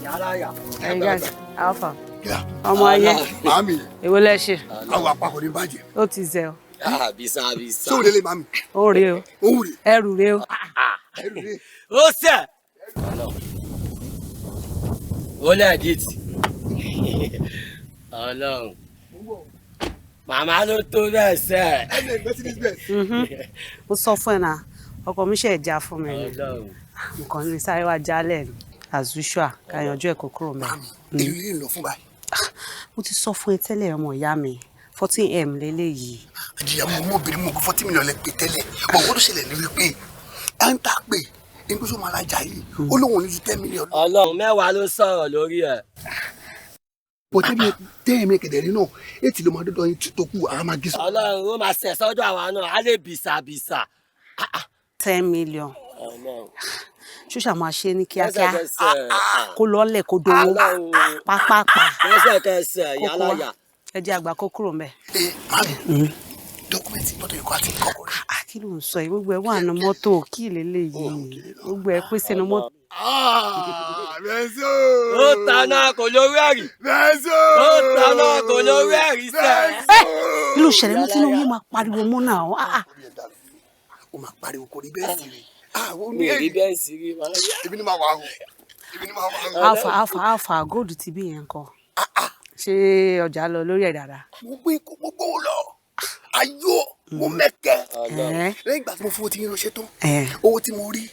Yàrá yà. Ẹ̀yin guys, alpha. Ọmọ ayé. Màámi. Èwo lẹ ṣe? Àwọn àpapọ̀ ní bàjẹ́. Ó ti zẹ o. Bisa bisa. Sóò lélẹ̀ màámi. Ó rè o. Ó rè. Ẹrù rè o. Ẹrù rè. Ó sẹ̀. Ó lẹ́ẹ̀dìtì. Ọlọ́run. Màmá ló tó bẹ́ẹ̀ sẹ́. Mo sọ fún ẹ náà, ọkọ mi ṣe ẹja fún mi ni. Ọlọ́run. Nǹkan ní sáré wá jálẹ̀ ni as usual, ká yanjú ẹ̀ kó kúrò mẹ́. Èló lè lọ fún báyìí? Mo ti sọ fún ẹ tẹ́lẹ̀, ọmọ ìyá mi, 14M lélẹ́yìí. Àjìyà mo mú obìnrin mú kó 40 million lẹ pé tẹ́lẹ̀. Bọ̀ wọ́n tó ṣẹlẹ̀ ní wípé à ń tà pé ẹni tó máa rajà yìí, ó lóun ò ní ju 10 million. Ọlọ́run, 10 ló ń sọ̀rọ̀ lórí ẹ̀. Bọ̀ tẹ́lẹ̀ mi kẹ̀dẹ̀ rí náà, ètì ló máa dọ́dọ̀ yín tó kù, àá máa gé sọ. Ọlọ́run, ó máa ṣẹ̀ sọ́dọ̀ àwa náà, á lè bìsàbìsà. 10 million. Ọlọ́run. Ṣóṣà máa ṣe ní kíákíá. Lẹ́sẹ̀kẹsẹ̀. Kó lọ́lẹ̀ kó dowó. Ọlọ́run. Pápápá. Lẹ́sẹ̀kẹsẹ̀. Kókó Yálà wá. yà. Ẹ jẹ́ àgbà kó kúrò mẹ́. Ẹ màámi, document mọ́tò yìí kọ́ àti kọ́kọ́ rẹ̀. Ah, kí ló ń sọ yìí? Gbogbo ẹ wà nínú mọ́tò, kí lélẹ́yìí? Gbogbo ẹ pín sínú mọ́tò. Bẹ́sọ̀. Ó taná kò lórí ẹ̀rí. Bẹ́sọ̀. Ó taná kò lórí ẹ̀rí sẹ́. Ẹ kí ló ṣẹlẹ̀? Mo ti ní oyè máa pariwo mọ́ náà. Ah, ah. Ó máa pariwo kò rí bẹ́ẹ̀ sí rí. Mi ò rí bẹ́ẹ̀ sí rí. Èmi ni màá wà á o. Èmi ni màá wà á o. Alpha, alpha, alpha, gold ti bí yẹn kọ. Ṣé ọjà lọ lórí ẹ̀ dáadáa? Mo gbé mo gbówó lọ. Ayọ̀ mo mẹ́kẹ́. Ẹ̀. Lẹ́yìn ìgbà tí mo fowó tí yín ránṣẹ́ tán, Ẹ̀. owó tí mo rí,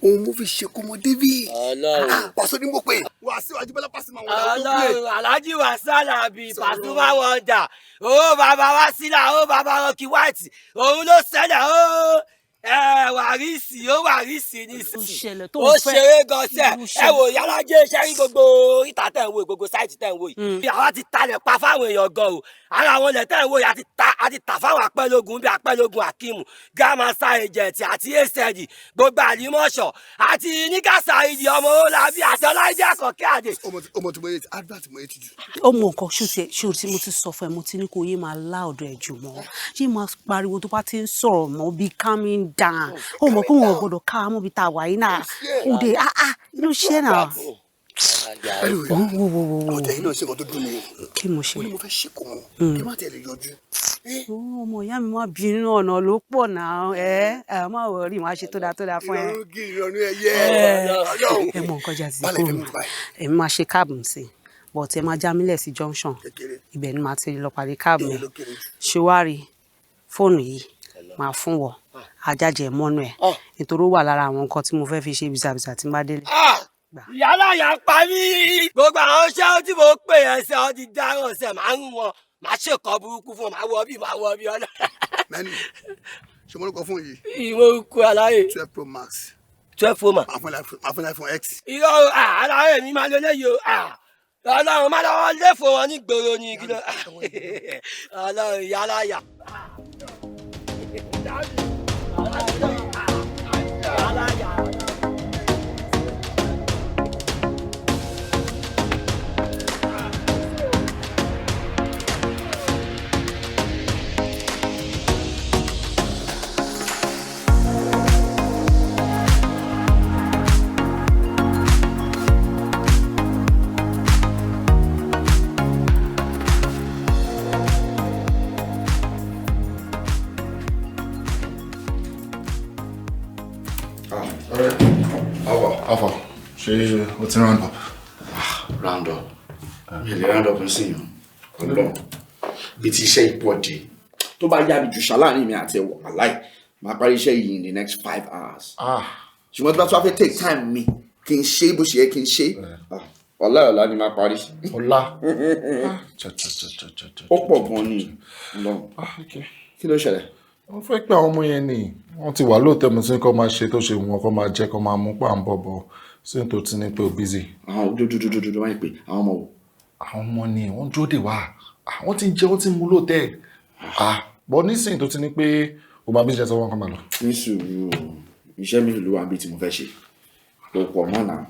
òun mo fi ṣe kó mọ David. Ọlọ́run. Pàṣẹ ni mo pè. Wàásù Ajíbọ́lá Pasuma wọn làwọn tó pè. Ọlọ́run, Alhaji Wasiu Alabi Pasuma Wonder, owó bàbá Wasila, owó bàbá Rocky White, òun ló ṣẹlẹ̀ ó ẹ wàrísì, ó wàrísì ní Ó sí ṣẹlẹ̀ tó ó ń fẹ́. ṣeré gan sẹ. Ó Ẹ ṣẹlẹ̀. wò yálàjẹ iṣẹ́ rí gbogbo ìta tẹ̀ ń wò, gbogbo site tẹ̀ ń wò yìí, àwa ti talẹ̀ pa fáwọn èèyàn gan o. Ara àwọn ilẹ̀ tẹ̀ ń wò yìí, a ti tà fáwọn apẹ́lógún bíi apẹ́lógún Akeem, grandmaster agent àti asd, gbogbo àlímọ̀ṣọ̀ àti nígàsà ìdí ọmọ Ọlábí àti Ọláìdí Àkànkẹ́ Àdè. Ọmọ tí mo yẹ ti advert mo yẹ ti jù. Ó mọ nǹkan ṣó tiẹ̀ ṣó tí mo ti sọ fún ẹ, mo ti ní kó yé máa lá ọ̀dọ̀ ẹ̀ jù mọ́, yé máa pariwo tó bá ti ń sọ̀rọ̀ mọ́, bí calming down. Ó mọ̀ pé wọn ò gbọ́dọ̀ ká mọ́ bí tá a wà yìí náà. Òde ah ah, ló ṣe náà. Anyway, Wo wo wo wo wo. Ọ̀tẹ̀ yìí náà ṣe nǹkan tó dùn mí o. Kí mo ṣe? Mo ní mo fẹ́ ṣe kò mọ̀ kí má tẹ̀lé yọjú. Ó, ọmọ ìyá mi, má bínú, ọ̀nà ló pọ̀ náà. Ẹ ẹ má worry, má ṣe tó dáa tó dáa fún ẹ. Ìrọ̀rùn kí ìrọ̀rùn ẹyẹ. Ẹ mọ nǹkan jà sí Bálẹ̀ kúrò fẹ́ mi. mú báyìí. Èmi máa ṣe cab sí i, but ẹ máa já mílẹ̀ sí junction. Kékeré. Ibẹ̀ ni màá ti lọ pàdé cab mi. Ìyẹn ló kéré jù. Ṣé wàá rí fóònù yìí, máa fún wọ ajájẹ mọ́nú ẹ̀, nítorí ó wà lára àwọn nǹkan tí mo fẹ́ fi ṣe bìsàbìsà tí n bá délé. Yálà yà ń pa mí, gbogbo àwọn iṣẹ́ tí mo pè yẹn ṣe ọ́ ti dáràn ṣe, máa ń wọn máa ṣèkọ́ burúkú fún ọ, máa wọ bí máa wọ bí ọlọ́. Mẹ́nu ṣe mo ló kọ fún yìí? Ìwé ikú aláyè. 12 Pro Max. 12 Pro Max. Màá fún iPhone X. Irọ́ o, aláyè mi máa lọ léyìí o. Ọlọ́run, má lọ́wọ́ léfò wọn ní gbòòrò ní kí ló. Ọlọ́run, yálà yà. Yálà yà. Ọ̀rẹ́, Alpha, Alpha, ṣé o ti round up? Round up, mi ò lè round up nsìn yàn. Ọlọ́run, bí ti iṣẹ́ ìpọ̀ dé, tó bá yá mi jù ṣá láàrin mi àti ẹwọ aláì, máa parí iṣẹ́ yìí in the next 5 hours. Ṣùgbọ́n tí bá tún wá fẹ́ take time mi kí n ṣe bó ṣe yẹ kí n ṣe, ọ̀la ọ̀la ni máa parí. Ọ̀la. Ó pọ̀ gan ni. Ọlọ́run, kí ló ṣẹlẹ̀? Wọ́n fẹ́ pé àwọn ọmọ yẹn ni wọ́n ti wà lóòótọ́, mo ti ní kó máa ṣe tó ṣe wọ́n, kó máa jẹ́ kó máa mú pà ń bọ̀ bọ̀ sí tó ti ní pé o busy. Àwọn dúdúdúdúdú wáyé pé àwọn ọmọ wo? Àwọn ọmọ ni wọ́n dúró dè wá, wọ́n ti ń jẹ, wọ́n ti ń mú lóòótẹ́ bọ́ nísìnyí tó ti ní pé o máa busy, jẹ́ sọ wọ́n kọ́ máa lọ. Ní sùúrù, iṣẹ́ mi ló wà níbi tí mo fẹ́ ṣe kò pọ̀ mọ́ náà.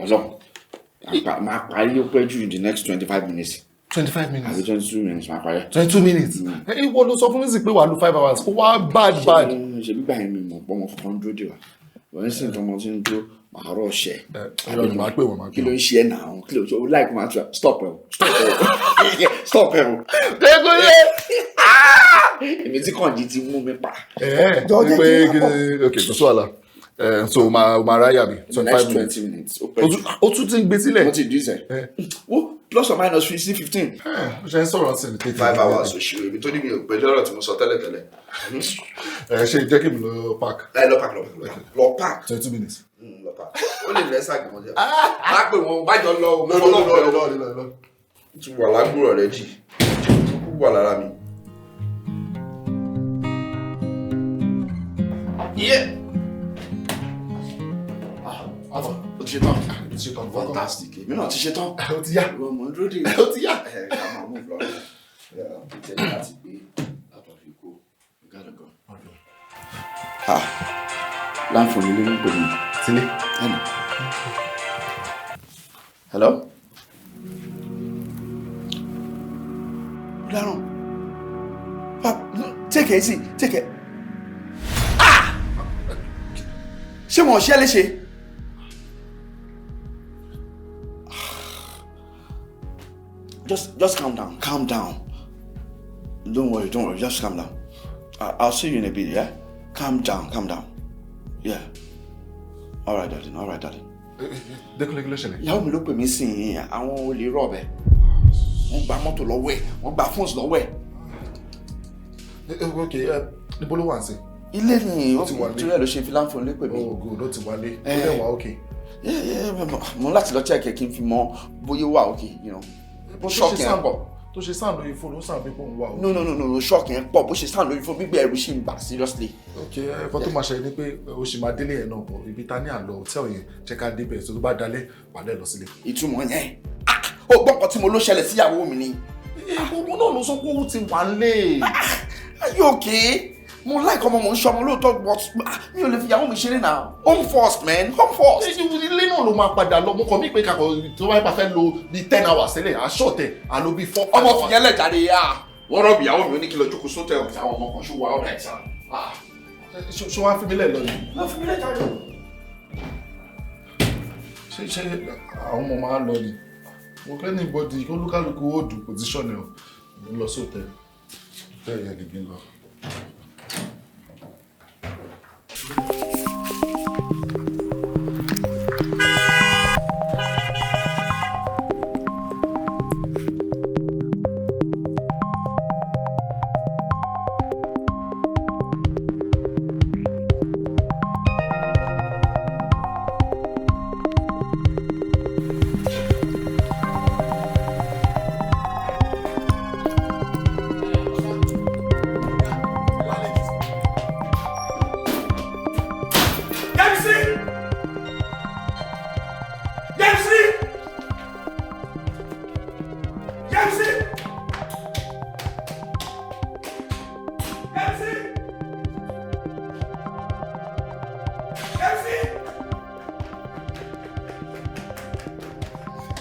Ọlọ́run, máa parí, ó pẹ́ jù in the next 25 minutes. 25 minutes? Àbí 22 minutes, máa parí. 22 minutes? Ìwọ ló sọ fún mi sí pé wàá lu 5 hours, kó wá bad bad. Ṣe gbígbà yẹn mi mọ̀ pé ọmọ kankan dúró dè wá, wọ́n sì ń tọmọ tí ń dúró. Màá rọ̀ṣẹ̀. Irọ́ ni màá pè wọ́n, màá pè Kí ló ń ṣe ẹ́ náà? Kí ló ń ṣe? O like máa tura. Stop ẹ o. Stop ẹ o. Stop ẹ o. Dékúnlé! Èmi tí kànjí ti mú mi pa. Ẹ Jọ̀ọ́ jẹ́ pé kí n kí ni, ok, kò sí wàhálà. So o máa ráyà mi The 25 next minutes. 20 minutes. Ó pẹ́ O jù. tún ti ń gbé sílẹ̀. Mo ti dùn sẹ́. Wo plus or minus 15. Ó ṣe ń sọ̀rọ̀ sí ní tètè. 5 hours òṣèré ibi tó ní mi ò pẹ̀lú ọ̀rọ̀ tí mo sọ tẹ́lẹ̀ tẹ́lẹ̀. Ẹ ṣe jẹ́ kí mi lọ park. Láì lọ park, lọ park, lọ park. 20 minutes. Lọ park. Ó lè rẹ́ ságì wọn jẹ́. Má pè wọ́n, má jọ lọ o. Mo fọlọ́ bẹ̀ o. Lọ. Ti wà lágbúrò rẹ jì. Kú wà lára mi. Yeah. Alpha. O ti ṣe tán. O ti ṣe tán. Fantastic. Èmi náà ti ṣe tán. Ó ti yá. Ìwọ mọ̀ ń dúró dè. Ó ti yá. Ẹ ká máa move lọ. Tẹ̀lé láti gbé látọ̀ fi kó. We gotta go. Ah, láǹfọ̀ọ́nì ló ń pè mí. Sílé. Hello. Hello? Dáràn. Take it easy, take it. Ah! Ṣé wọn ṣe é léṣe? Just calm down, calm down. Don't worry, don't worry, just calm down. I'll see you in a bit, yeah? Calm down, calm down. Yeah. All right, darling, all right, darling. Dékúnlé, kí ló ṣẹlẹ̀? Ìyàwó mi ló pè mí sí i, àwọn olè rob ẹ̀. Wọ́n gba mọ́tò lọ́wọ́ ẹ̀, wọ́n gba phones lọ́wọ́ ẹ̀. Ok, níbo ló wà ń sìn? Ilé ni. Ó ti wà lé. Torí ẹ̀ ló ṣe fi láǹfọ̀n lé pè mí. Oh good, ó ti wálé. Ó dẹ̀ wá ok. Yeah, mo láti lọ check ẹ̀ kí n fi mọ bóyá ó wà okay. Bó ṣe Shock yẹn sound pọ̀. Tó ṣe sound lórí fóònù, ó sound bí pé òun wà ok. No, no, no, no, no, shock yẹn pọ̀. Bó ṣe sound lórí fóònù, gbígbé ẹrù ṣì ń bà, seriously. Ok, ẹ̀kọ́ tó máa ṣẹlẹ̀ ni pé o ṣì máa délé yẹn náà bọ̀. Ibi ta ní àlọ́ hòtẹ́ẹ̀lì yẹn, jẹ́ ká débẹ̀ tó bá dalẹ̀ wà lẹ́ lọ sílé. Ìtumọ̀ yẹn. Ah, ó gbọ́ nǹkan tí mo ló ṣẹlẹ̀ síyàwó mi ni. Gbogbo náà ló sọ pé ó ti wà lé. Are you okay? Mo like ọmọ, mo ń ṣọmọ lóòótọ́, but ah, mi ò lè fi ìyàwó mi ṣeré náà. Home first, man, home first. Ilé náà ló máa padà lọ. Mo kàn mí pé kakọ tó bá fẹ́ lo bíi 10 hours sílẹ̀, aṣọ́ọ̀tẹ̀ àlọ́ bíi four. Ọmọ fìyẹn lẹ̀ jáde yá. Wọ́n rob ìyàwó mi, ó ní kí lọ jókòó sótẹ̀ àwọn ọmọ kan ṣùgbọ́n ọ̀rẹ́ ẹ̀ sá. Ṣé wàá fi mí lẹ̀ lọ ni? Wọ́n fi mí lẹ̀ jáde. Ṣé àwọn ọmọ máa ń lọ ni? Mo kẹ́ ní bọ́dì olúkálùkù ó dùn position ẹ̀ o. Mo ń lọ sí hòtẹ́ẹ̀lì. Hòtẹ́ẹ̀lì yẹn lè gbé lọ. Yẹ́misí! Yẹ́misí! Yẹ́misí! Yẹ́misí! Yẹ́misí!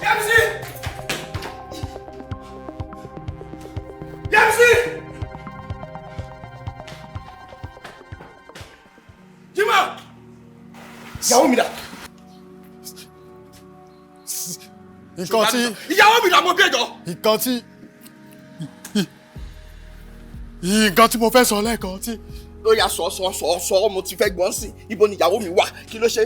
Yẹ́misí! Yẹ́misí! Jimoh! Ìyàwó mi dà. Nǹkan tí Ìyàwó mi dà, mo bí ẹjọ́. Nǹkan tí mo fẹ́ sọ lẹ́ẹ̀kan tí Ló yà, sọ, sọ, sọ, sọ. Mo ti fẹ́ gbọ́n sí. Ibo ni ìyàwó mi wà? Kí ló ṣe?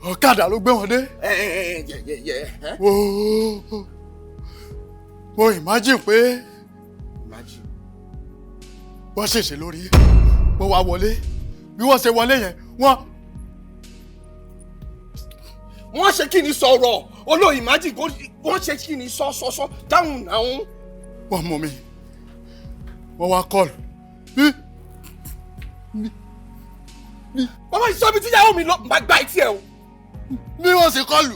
Ọ̀kadà ló gbé wọn dé. Ẹ ẹ ẹ yẹ yẹ yẹ ẹ. Mo imagine pé Imagine. wọ́n ṣèṣe lórí wọ́n wá wọlé. Bí wọ́n ṣe wọlé yẹn, wọ́n Wọ́n ṣe kí ni? Sọ̀rọ̀ olóyè. Imagine wọ́n ṣe kí ni? Sọ, sọ, sọ dáhùn náà. Wọ́n mú mi, wọ́n wá call bí Bàbá yìí, sọ ibi tí ìyàwó mi lọ, máa gba etí ẹ o. Bí wọ́n ṣe call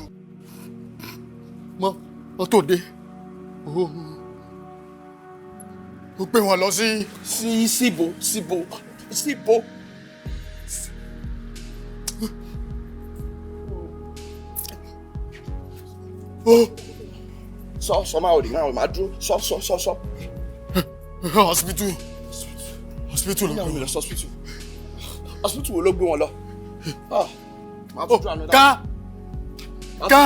mọ́ mọ́tò dé, ó gbé wọn lọ sí Sí síbo, síbo, síbo? Ó Sọ, sọ, máa rí, máa rí, máa dúró. Sọ, sọ, sọ, sọ. Hospital, hospital ló Ìyàwó gbé mi wọn. lọ sí hospital. Hospital wo ló gbé wọn lọ? Ká ká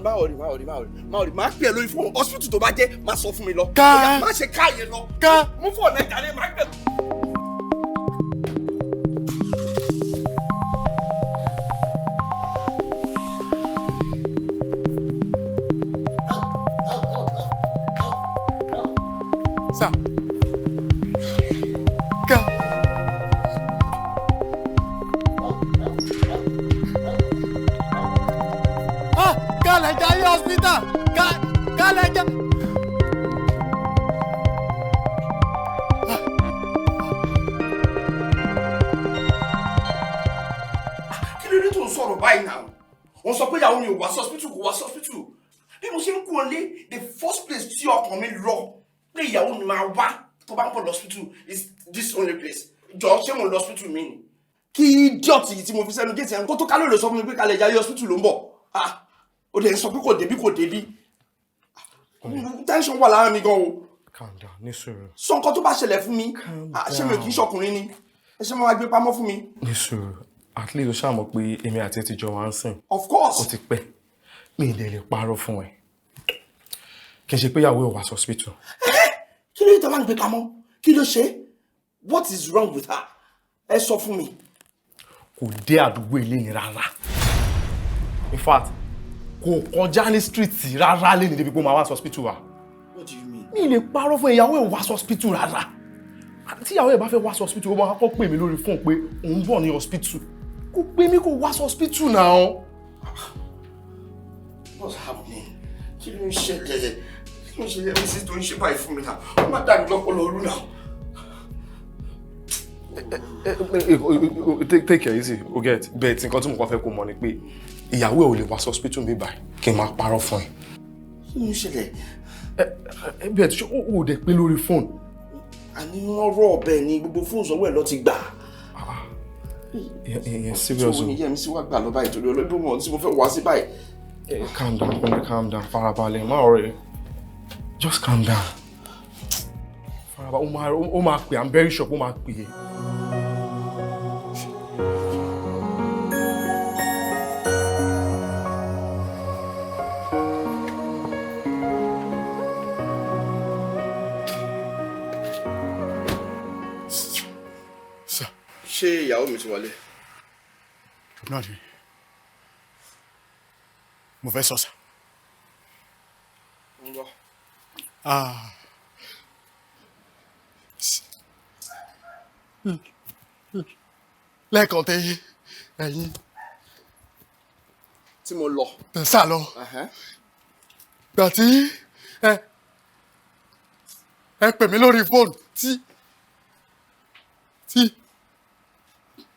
má worry, má worry, má worry, má worry, má pè é lórí fóònù. Hospital tó bá jẹ́, má sọ fún mi lọ. Ká má ṣe ká yẹn lọ. Ká mú fóònù ẹ̀ jáde, má pè é. Sir. Ká. Ah, Kálẹ̀ Jayé hospital. Ká Kálẹ̀ Jayé. Kí ló dé tó ń sọ̀rọ̀ báyìí náà? Wọ́n sọ pé ìyàwó mi ò wá sí hospital, kò wá sí hospital. Bí mo ṣe ń kú ọlé, the first place tí ọkàn mi lọ pé ìyàwó mi máa wá tó bá ń bọ̀ lọ́sítù is this only place. Jọ, ṣé mo lọ hospital mi ni? Kí idiot yìí tí mo fi sẹ́nu géètì yẹn kó tó kálọ̀ lè sọ fún mi pé Kálẹ̀ Jayé hospital ló ń bọ̀. Ah, ó dẹ̀ ń sọ pé kò débí, kò débí. Tension wà lára mi gan o. Calm down, ní sùúrù. Sọ nǹkan tó bá ṣẹlẹ̀ fún mi. Ṣé mi ò kì í ṣọkùnrin ni? Ẹ ṣe máa gbé pamọ́ fún mi. Ní sùúrù, at least o ṣáà mọ̀ pé èmi àti ẹ ti jọ wá ń sìn. Of course. Ó ti pẹ́, mi ì dẹ̀ lè parọ́ fún ẹ. Kì í ṣe pé ìyàwó ẹ̀ wá sí hospital. Kí ló dé tó máa ń gbé pamọ́? Kí ló ṣe? What is wrong with her? Ẹ sọ fún mi. Kò dé àdúgbò ilé ni rárá. In fact, kò kọjá ní street rárá lé ní débi pé ó máa wá sí hospital wa. What do you mean? Mi lè parọ́ fún ìyàwó ẹ̀ wá sí hospital rárá. Tí ìyàwó ẹ̀ bá fẹ́ wá sí hospital, ó máa kọ́kọ́ pè mí lórí fóònù pé òun bọ̀ ní hospital. Kò pè mí, kò wá sí hospital náà. What's happening? Kí ló ń ṣẹlẹ̀? Kí ló ń ṣẹlẹ̀? Mi sì tó ń ṣe báyìí fún mi náà. Ó má dà mí lọ́pọ̀lọ́ ọdún náà. Take it easy, o get. But nǹkan tí mo kàn fẹ́ kó mọ̀ ni pé ìyàwó ẹ̀ ò lè wá sí hospital mi báyìí kí n máa parọ́ fún ẹ. Kí ló ń ṣẹlẹ̀? Bẹ́ẹ̀ tí ó ò dẹ̀ pé lórí fóònù. Àní wọ́n rọ̀ ọ̀bẹ ni gbogbo fóònù sọ́wọ́ ẹ̀ lọ ti gbà. Ìyẹn serious o. O. Ṣé Yẹ́misí wá gbà lọ báyìí torí olóògbé wọn tí mo fẹ́ wá sí báyìí? Calm down, Kunle, calm down, farabalẹ̀, má worry. Just calm down. Farabalẹ̀, ó máa pè, I'm very sure ó máa pè é. Sir. Ṣé ìyàwó mi ti wọlé? Náà ni mo fẹ́ sọ, sir. Ń bọ̀. Ah. Lẹ́ẹ̀kan tẹ ẹ̀yin Tí mo lọ. Tẹ̀ sá lọ. Gbà tí ẹ pè mí lórí fóònù tí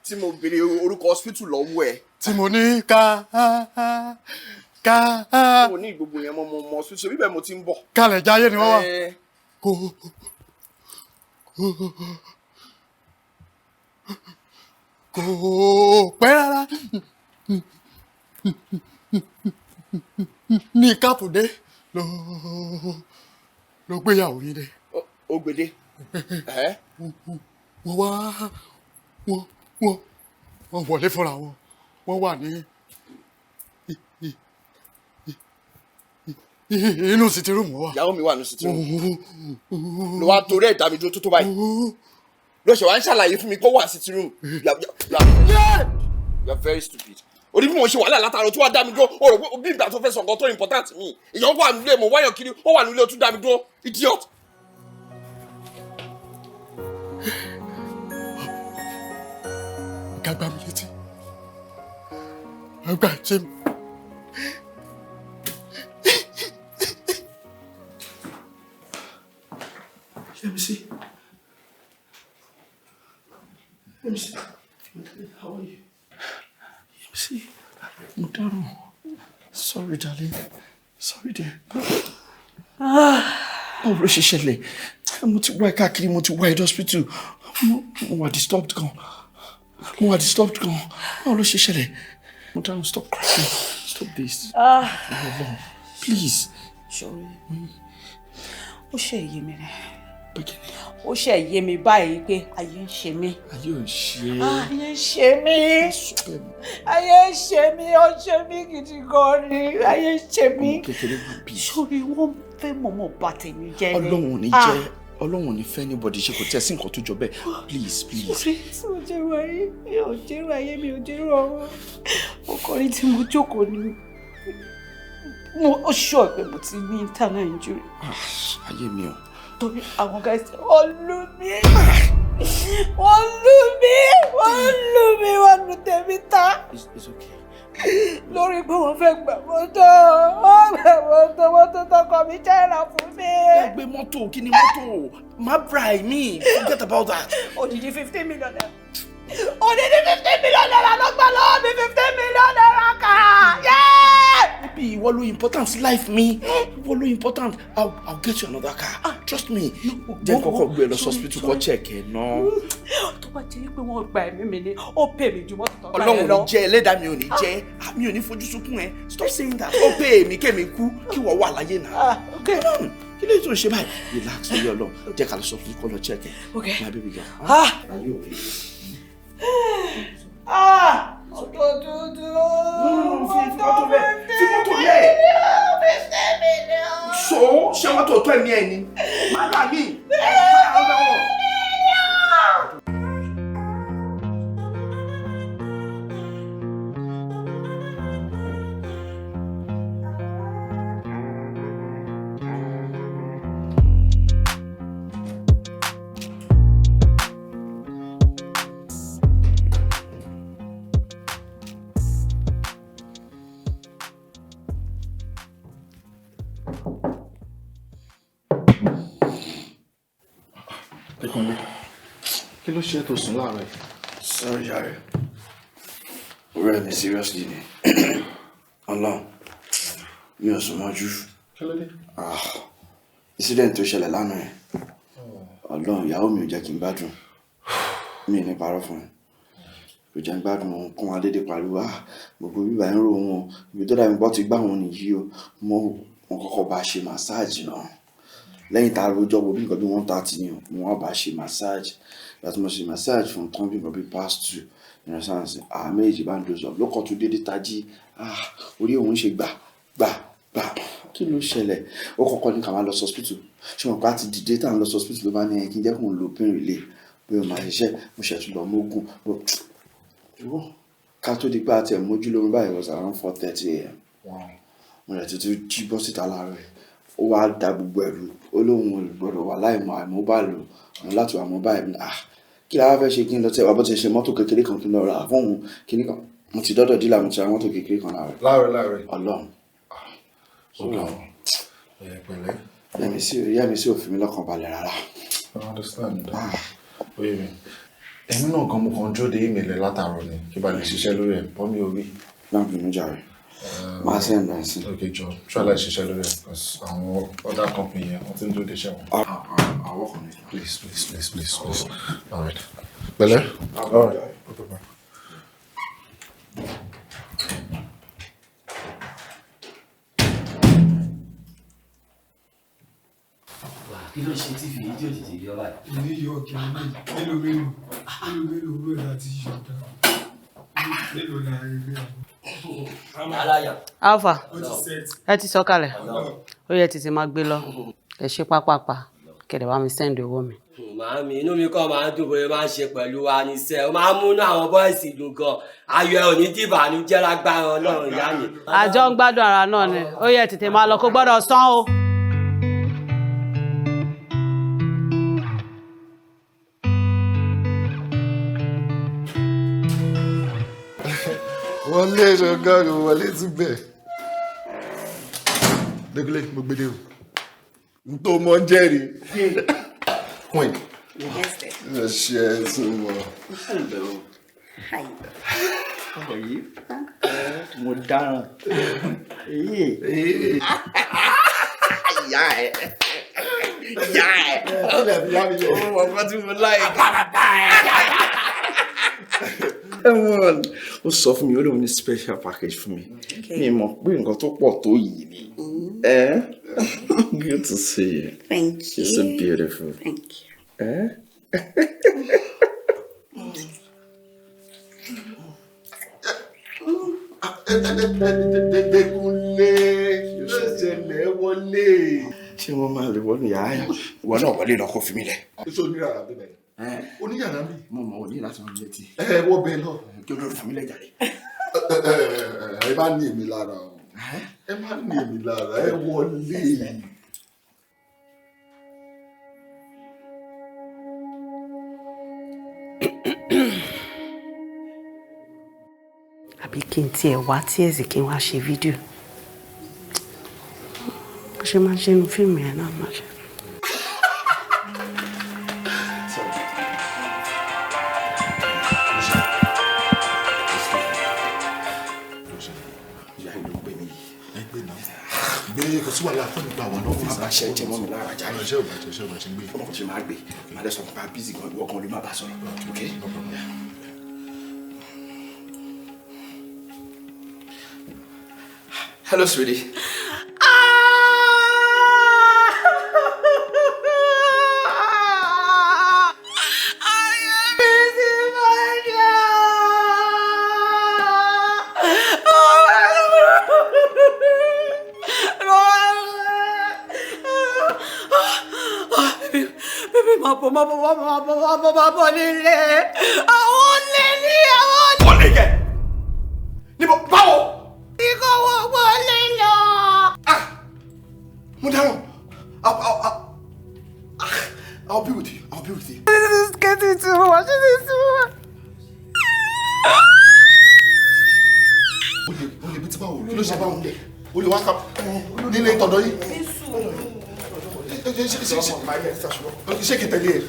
Tí mo béèrè orúkọ hospital lọ́wọ́ ẹ. Tí mo ní ká ká. Mo ní gbogbo yẹn, mo hospital bíbẹ̀ mo ti ń bọ̀. Kálẹ̀ Jayé ni wọ́n wà. Kò kò pẹ́ rárá ní kápùdé ló gbéyàwó yín dé. Ó gbèdé. Wọ́n wá wọ́n wọlé fúnra wọn, wọ́n wà ní inú sitting room wà. Ìyàwó mi wà ní sitting room. Ló wá torí ẹ̀ dá mi dúró tó báyìí. Ló ṣe wá ń ṣàlàyé fún mi kó wà sitting room. You are very stupid. Orí bí mo ṣe wàhálà látara tó wá dá mi dúró, o rò pé bí ìgbà tó fẹ́ sọ nǹkan tó important mi. Èèyàn wà nílé, mo wáyàn kiri, ó wà nílé, ó tún dá mi dúró. Idiot. Ọ̀gá gbá mi létí. Ọgbà jẹ́ mi. Yẹ́misí. Yẹ́misí. How are you? Yẹ́misí. Mo dáràn. Sorry, darling. Sorry, dear. Báwo ló ṣe ṣẹlẹ̀? Mo ti wá ẹ káàkiri, mo ti wá ẹ hospital. Mo wà disturbed gan. Mo wà disturbed gan. Báwo ló ṣe ṣẹlẹ̀? Mo dáràn, stop crying. Stop this. Please. Sorry. Ó ṣe èyí mi rẹ̀. Ó ṣe yé mi báyìí pé ayé ń ṣe mí. Ayé ò ń ṣe é. Ayé ń ṣe mí. Ayé ń ṣe mí, ó ń ṣe mí gidi gan ni. Ayé ń ṣe mí. Ọmọ kékeré máa bí. Sórí wọ́n fẹ́ mọ̀mọ́ bà tèmi jẹ́ ni. Ọlọ́run ò ní jẹ́, Ọlọ́run ò ní fẹ́ anybody ṣe, kò tẹ̀ sí nǹkan tó jọ bẹ́ẹ̀. Please, please. Sórí tí mo jẹ́rọ ayé, mi ò jẹ́rọ ayé, mi ò jẹ́rọ ọ̀run. Ọkùnrin tí mo jókòó ni mo ó ṣọ́ pé mo ti ní internal injury. Ayé mi o. Torí àwọn guys wọ́n lù mí, wọ́n lù mí, wọ́n lù mí, wọ́n lù tèmi ta. It's okay. Lórí pé wọ́n fẹ́ gbà mọ́tò, wọ́n gbà mọ́tò, mọ́tò tọkọ mi jẹ́ ìrà fún mi. Gbàgbé mọ́tò, kí ni mọ́tò? Má bra mi, forget about that. Odidi 15 million naira. Odidi 15 million naira ló gbà lọ́wọ́ mi, 15 million naira kà. Baby, ìwọ ló important sí life mi. Ìwọ ló important. I'll get you another car. Trust me. Jẹ́ kọ́kọ́ gbé ẹ lọ sí hospital kó check ẹ náà. Tó bá jẹ́ pé wọ́n gba ẹ̀mí mi ni, ó pè mí ju mọ́tò tó gbà Ọlọ́run yẹn ò lọ. ní jẹ́, ẹlẹ́dàá mi ò ní jẹ́. Mi ò ní fojú sunkún ẹ. Stop saying that. Ó pè mí kémi kú kí wọ́n wà láyé náà. Okay. Kí ló tó ń ṣe báyìí? Relax lórí Ọlọ́run. Jẹ́ ká lọ sí hospital kó lọ check ẹ. Okay. My baby girl. Ah. Are you okay? Ah! Mọ́tò dúdú. Fi mọ́tò lẹ̀. Fi mọ́tò lẹ̀. 15 million. So, ṣé mọ́tò tó ẹ̀mí ẹ̀ ni? Má gbà mí. Má gbà wọ́n. Dékúnlé, kí ló ṣe é tó sùn láàárọ̀ yìí? Sorry, jàre. Ọ̀rẹ́ mi, seriously ni. Ọlọ́run, mi ò sùn mọ́jú. Kí ló dé? Ah, incident tó ṣẹlẹ̀ lánàá yẹn. Ọlọ́run, ìyàwó mi ò jẹ́ kí n gbádùn. Mi ò ní parọ́ fún ẹ. Kò jẹ́ n gbádùn, òun kún wa dédé pariwo. Ah, gbogbo bíbá ń rò wọn o. Ibi tó dàbí bọ́ ti gbá wọn nìyí o. Mo kọ́kọ́ bá ṣe massage náà. Lẹ́yìn tá a rojọ́ wo bí nǹkan bí 1:30 ni o, mo wá bá ṣe massage. Ìgbà tí mo ṣe massage fún tán bí nǹkan bí past two, ìrẹsànsì, àwọn méjì bá ń doze off. Ló kọ́ tún dédé tají. Ah, orí òun ṣe gbà, gbà, gbà. Kí ló ṣẹlẹ̀? Ó kọ́kọ́ ní ká máa lọ sí hospital. Ṣé mo pa ti dìde tá à ń lọ sí hospital, ló bá ní ẹ kí n jẹ́ kó ń lo pain relief. Bí o máa ṣiṣẹ́, mo ṣẹ̀ tún lọ mógùn. Ká tó di pé a tiẹ̀ mójú lórun báyìí was around 4:30 a.m. Mo rẹ̀ tuntun jí bọ́ síta láàárọ̀ yìí. Ó wá da gbogbo ẹ̀rù. Ó lóun ò gbọdọ̀ wà láì mọ àìmọ́bà lò. Òun láti wà mobile. Ah, kí la wá fẹ́ ṣe? Kí n lọ tẹ̀ wá bó ti ṣe mọ́tò kékeré kan kí n lọ rà fún òun. Kí ni kan? Mo ti dọ́dọ̀ dílà, mo ti ra mọ́tò kékeré kan láàárọ̀. Láàárọ̀ láàárọ̀ yìí. Ọlọ́run. Ó ga ọ. Ẹ pẹ̀lẹ́. Yẹ́mi sí ò fi mí lọ́kàn balẹ̀ rárá. I understand. Oye mi. Èmi náà gan, mo kàn dúró de email ẹ látàárọ̀ ni kí ba lè ṣiṣẹ́ lórí ẹ̀, bọ́ mi ò rí. Má bínú jàre. Máa send ẹ̀ sí. Okay, jọ, try láti ṣiṣẹ́ lórí ẹ̀ because àwọn other company yẹn, wọ́n ti ń dúró de iṣẹ́ wọn. Àwọn kan ní. Please, please, please, please, please. All right. Pẹ̀lẹ́. All right. Okay, bye. Kí ló ṣe tí fìyí tí ò tètè yọ báyìí? Ní yọ kìíní, mélòó mélòó mélòó mélòó owó ẹ̀ láti yọ dá mélòó la rí àwọn. Aláya. Alpha, Ó ti set. ẹ ti sọ̀kalẹ̀. Ó yẹ tètè máa gbé lọ. Ẹ ṣe pápápá. Kẹ̀dẹ̀ bá mi send owó mi. Màámi, inú mi kọ́ máa ń dùn bóyá máa ń ṣe pẹ̀lú wa níṣẹ́. Ó máa ń múnú àwọn boys dùn gan. Ayọ̀ ẹ̀ ò ní dìbànújẹ́ lágbára Ọlọ́run, ìyá mi. Àjọ ń gbádùn ara náà ni. Ó yẹ tètè máa lọ, kó gbọ́dọ̀ sán o. Wọlé ṣọgọ́rù, wọlé tún bẹ̀. Dékúnlé, mo gbé dé o. N tó mọ ń jẹ́rìí. Queen. Ẹ ṣe ẹ tún mọ. Hello. Hi. How are you? Mo dáràn. Ìyá ẹ̀. Ìyá ẹ̀. Ó mọ̀ nǹkan tí mo láì. Come on. Ó sọ fún mi, ó lóun ní special package fún mi. Mi mọ̀ pé nǹkan tó pọ̀ tó yìí ni. Eh? Good to see you. Thank you. You're so beautiful. Thank you. Eh? Dékúnlé ló ṣẹlẹ̀ wọlé. Ṣé wọ́n máa lè wọnú yàrá yẹn? Ìwọ náà wọlé lọ kó fi mí lẹ̀. Ṣé oníràrà bíbẹ̀? Oníyàrá mi. Mo mọ̀ ò ní láti rán mi létí. Ẹ wọ́ bẹ́ẹ̀ lọ. Kí olórí fi mí lẹ̀ jàre. Ẹ má ní èmi lára o. Ẹ má ní èmi lára, ẹ wọlé. Àbí kí n tiẹ̀ wá tíẹ̀sì kí n wá ṣe fídíò bó ṣe máa ń ṣe inú fíìmù yẹn náà máa ṣe. Gbé kò sí wàhálà fún ìgbà wà lọ́fíìsì. Má bàa ṣe jẹ́ mọ́ mi lára jáde. Ṣé ò bàjẹ́, ṣé ò bàjẹ́ gbé. Ọmọ kò ṣe máa gbé. Màá lẹ sọ fún pa bísí gan, ìwọ gan ló má bàa sọ̀rọ̀. Okay? No problem. Hello, sweetie. Bébí máa bọ̀ máa bọ̀ máa bọ̀ máa bọ̀ máa bọ̀ nílé. Àwọn olè ní àwọn olè. Olè kẹ̀! Níbo báwo? Ikọ̀ wọ́n wọlé lọ. Mo dáràn. I'll be with you. I'll be with you. This is getting too much. This is too much. Olè bí tí báwo? Kí ló ṣe báwo? Olè wá ká nílé tọ̀dọ̀ yìí. Ṣé kí n tẹ̀lé ẹ?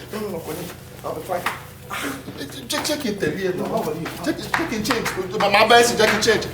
Ṣé kí n tẹ̀lé ẹ náà? Ṣé kí n change? Màmá bẹ́ẹ̀ sì jẹ́ kí n change.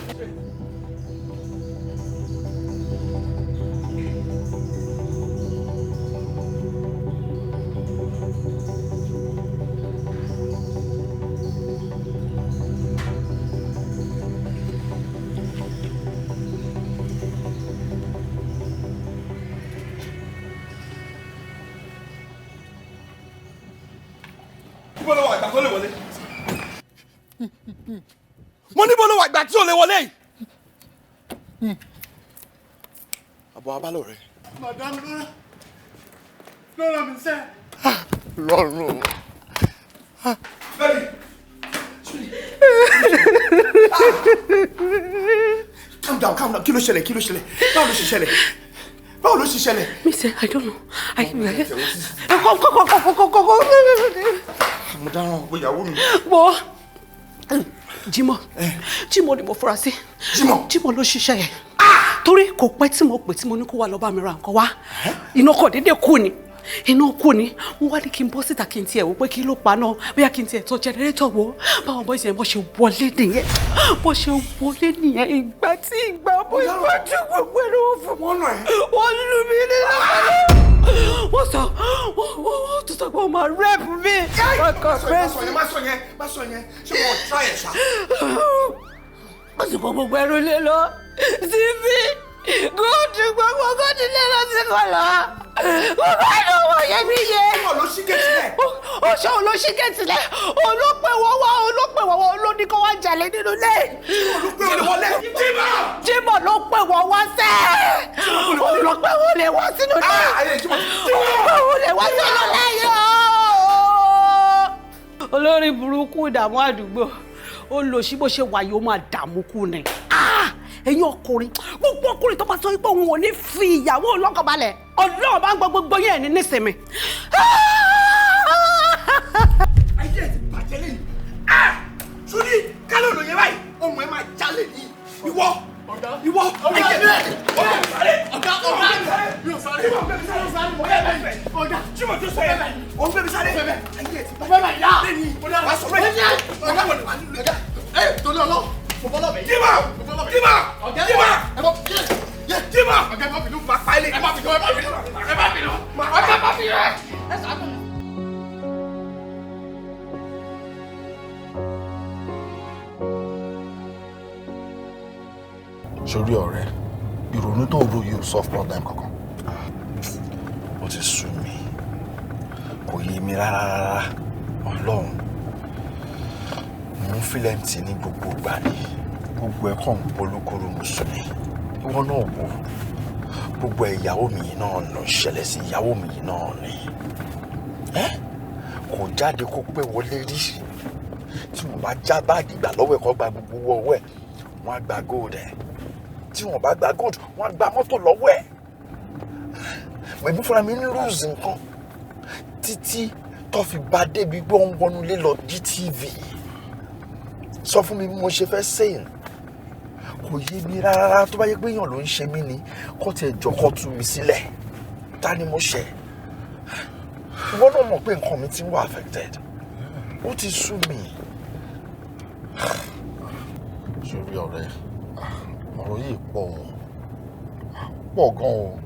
Níbo ló wà ìgbà tó lè wọlé? Mo níbo ló wà ìgbà tí ò lè wọlé yìí? Àbọ̀ abálọ̀ rẹ̀. Madam lọ́rọ̀ lọ́rọ̀ mi sẹ́. Lọ́rùn. Baby. Calm down, calm down. Kí ló ṣẹlẹ̀? Kí ló ṣẹlẹ̀? Báwo ló ṣe ṣẹlẹ̀? Báwo ló ṣe ṣẹlẹ̀? Mi sẹ́, I don't know. I Kọ́ kọ́ kọ́ kọ́ kọ́ kọ́ kọ́. Mo dáràn owó ìyàwó mi. Wo Jímọ̀ Jímọ̀ ni mo fura sí. Jímọ̀. Jímọ̀ ló ṣiṣẹ́ yẹn. Torí kò pẹ́ tí mo pè tí mo ní kó wá lọ bá mi ra nǹkan wá. Iná kọ̀ déédéé kú ni. Iná kú ni. Wọ́n wá ní kí n bọ́ síta kí n tiẹ̀ wò pé kí ló pa náà. Bóyá kí n tiẹ̀ tọ́ jẹnẹrétọ̀ wò. Báwọn bọ́ ìṣẹ̀lẹ̀ bọ́ ṣe wọlé nìyẹn. Bọ́ ṣe wọlé nìyẹn. Ìgbà tí ìgbà bó ìgbà tí gbogbo ẹni wọ́n fún wọ́n lù mí nínú. Wọ́n sọ wọ́n tún sọ pé wọ́n máa rẹ́pù mi. Má sọ yẹn, má sọ yẹn, má sọ yẹn. Ṣé wọn ò try ẹ̀ ṣá? Wọ́n sì kó gbogbo ẹrú lé lọ. Síbí góòdù gbogbo góòdù lé lọ sí kọlọ. Gbogbo ẹnu wọ̀ yẹn mi yẹ. Jímọ̀ ló ṣí gẹ̀ẹ́tì lẹ̀. Ó ṣe òun ló ṣí gẹ̀ẹ́tì lẹ̀. Òun ló pè wọ́n wá, òun ló pè wọ́n wá, òun ló ní kó wá jalè nínú ilé. Jímọ̀ ló pè wọ́n wọlé. Jímọ̀! Jímọ̀ ló pè wọ́n wá sẹ́. Òun ló pè wọ́n lè wá sínú ilé. Òun ló pè wọ́n lè wá sínú ilé yìí. Olórí burúkú ìdààmú àdúgbò ó lò sí bó ṣe wà yìí ó máa dààmú kú ni. Ẹ̀yin ọkùnrin gbogbo ọkùnrin tó bá sọ pé òun ò ní fi ìyàwó lọ́kàn balẹ̀ Ọlọ́run bá ń gbọ́ gbogbo yẹn ní nísìnyí. Ayé ẹ̀ ti bàjẹ́ lẹ́yìn. Sórí kálọ̀ ló yẹ báyìí, ọmọ ẹ máa jalè ní ìwọ. Ìwọ ayé mi. Ọ̀gá ọ̀gá ọ̀gá mi ò sáré. Ọ̀gá Jímọ̀ tó sọ yẹn, òun gbé mi sáré. Ayé ẹ̀ ti bàjẹ́ lẹ́yìn. Wàá sọ bẹ́ẹ̀. Ọ̀gá wọlé wà nílùú ẹ̀dá. Ẹ torí ọlọ́ Jímọ̀ Jímọ̀ Jímọ̀ Jímọ̀ ọ̀gá ẹ má bínú máa pa ilé ẹ má bínú ẹ má bínú ẹ má bínú ọ̀gá má bínú ẹ ṣàánú mi. Sórí ọ̀rẹ́, ìrònú tó ro yìí ò solve problem kankan. Ó ti sú mi, kò yé mi rárá rárá. Ọlọ́run, mò ń feel empty ní gbogbo ìgbà ni, gbogbo ẹ̀ kàn ń polúkúrú mùsùlùmí mi. Ìwọ náà wò, gbogbo ẹ̀ ìyàwó mi yìí náà ló ń ṣẹlẹ̀ sí, ìyàwó mi yìí náà ni. Kò jáde kó pé wọlé rí. Tí wọ́n bá já báàgì gbà lọ́wọ́ ẹ̀, kó gba gbogbo owó ọwọ́ ẹ̀, wọ́n á gba gold ẹ̀. Tí wọ́n bá gba gold, wọ́n á gba mọ́tò lọ́wọ́ ẹ̀. Èmi fúnra mi ń lose nǹkan títí tó fi bá débi pé ó ń wọnú ilé lọ GTV. Sọ fún mi bí mo ṣe fẹ́ sẹ́yìn, kò yé mi rárá. Tó bá yẹ pé èèyàn ló ń ṣe mí ni, kó tiẹ̀ jọ kó tú mi sílẹ̀. Ta ni mo ṣẹ̀? Ìwọ náà mọ̀ pé nǹkan mi ti ń wà affected, ó ti sú mi. Sórí ọ̀rẹ́, ọ̀rọ̀ yìí pọ̀ pọ̀ gan o.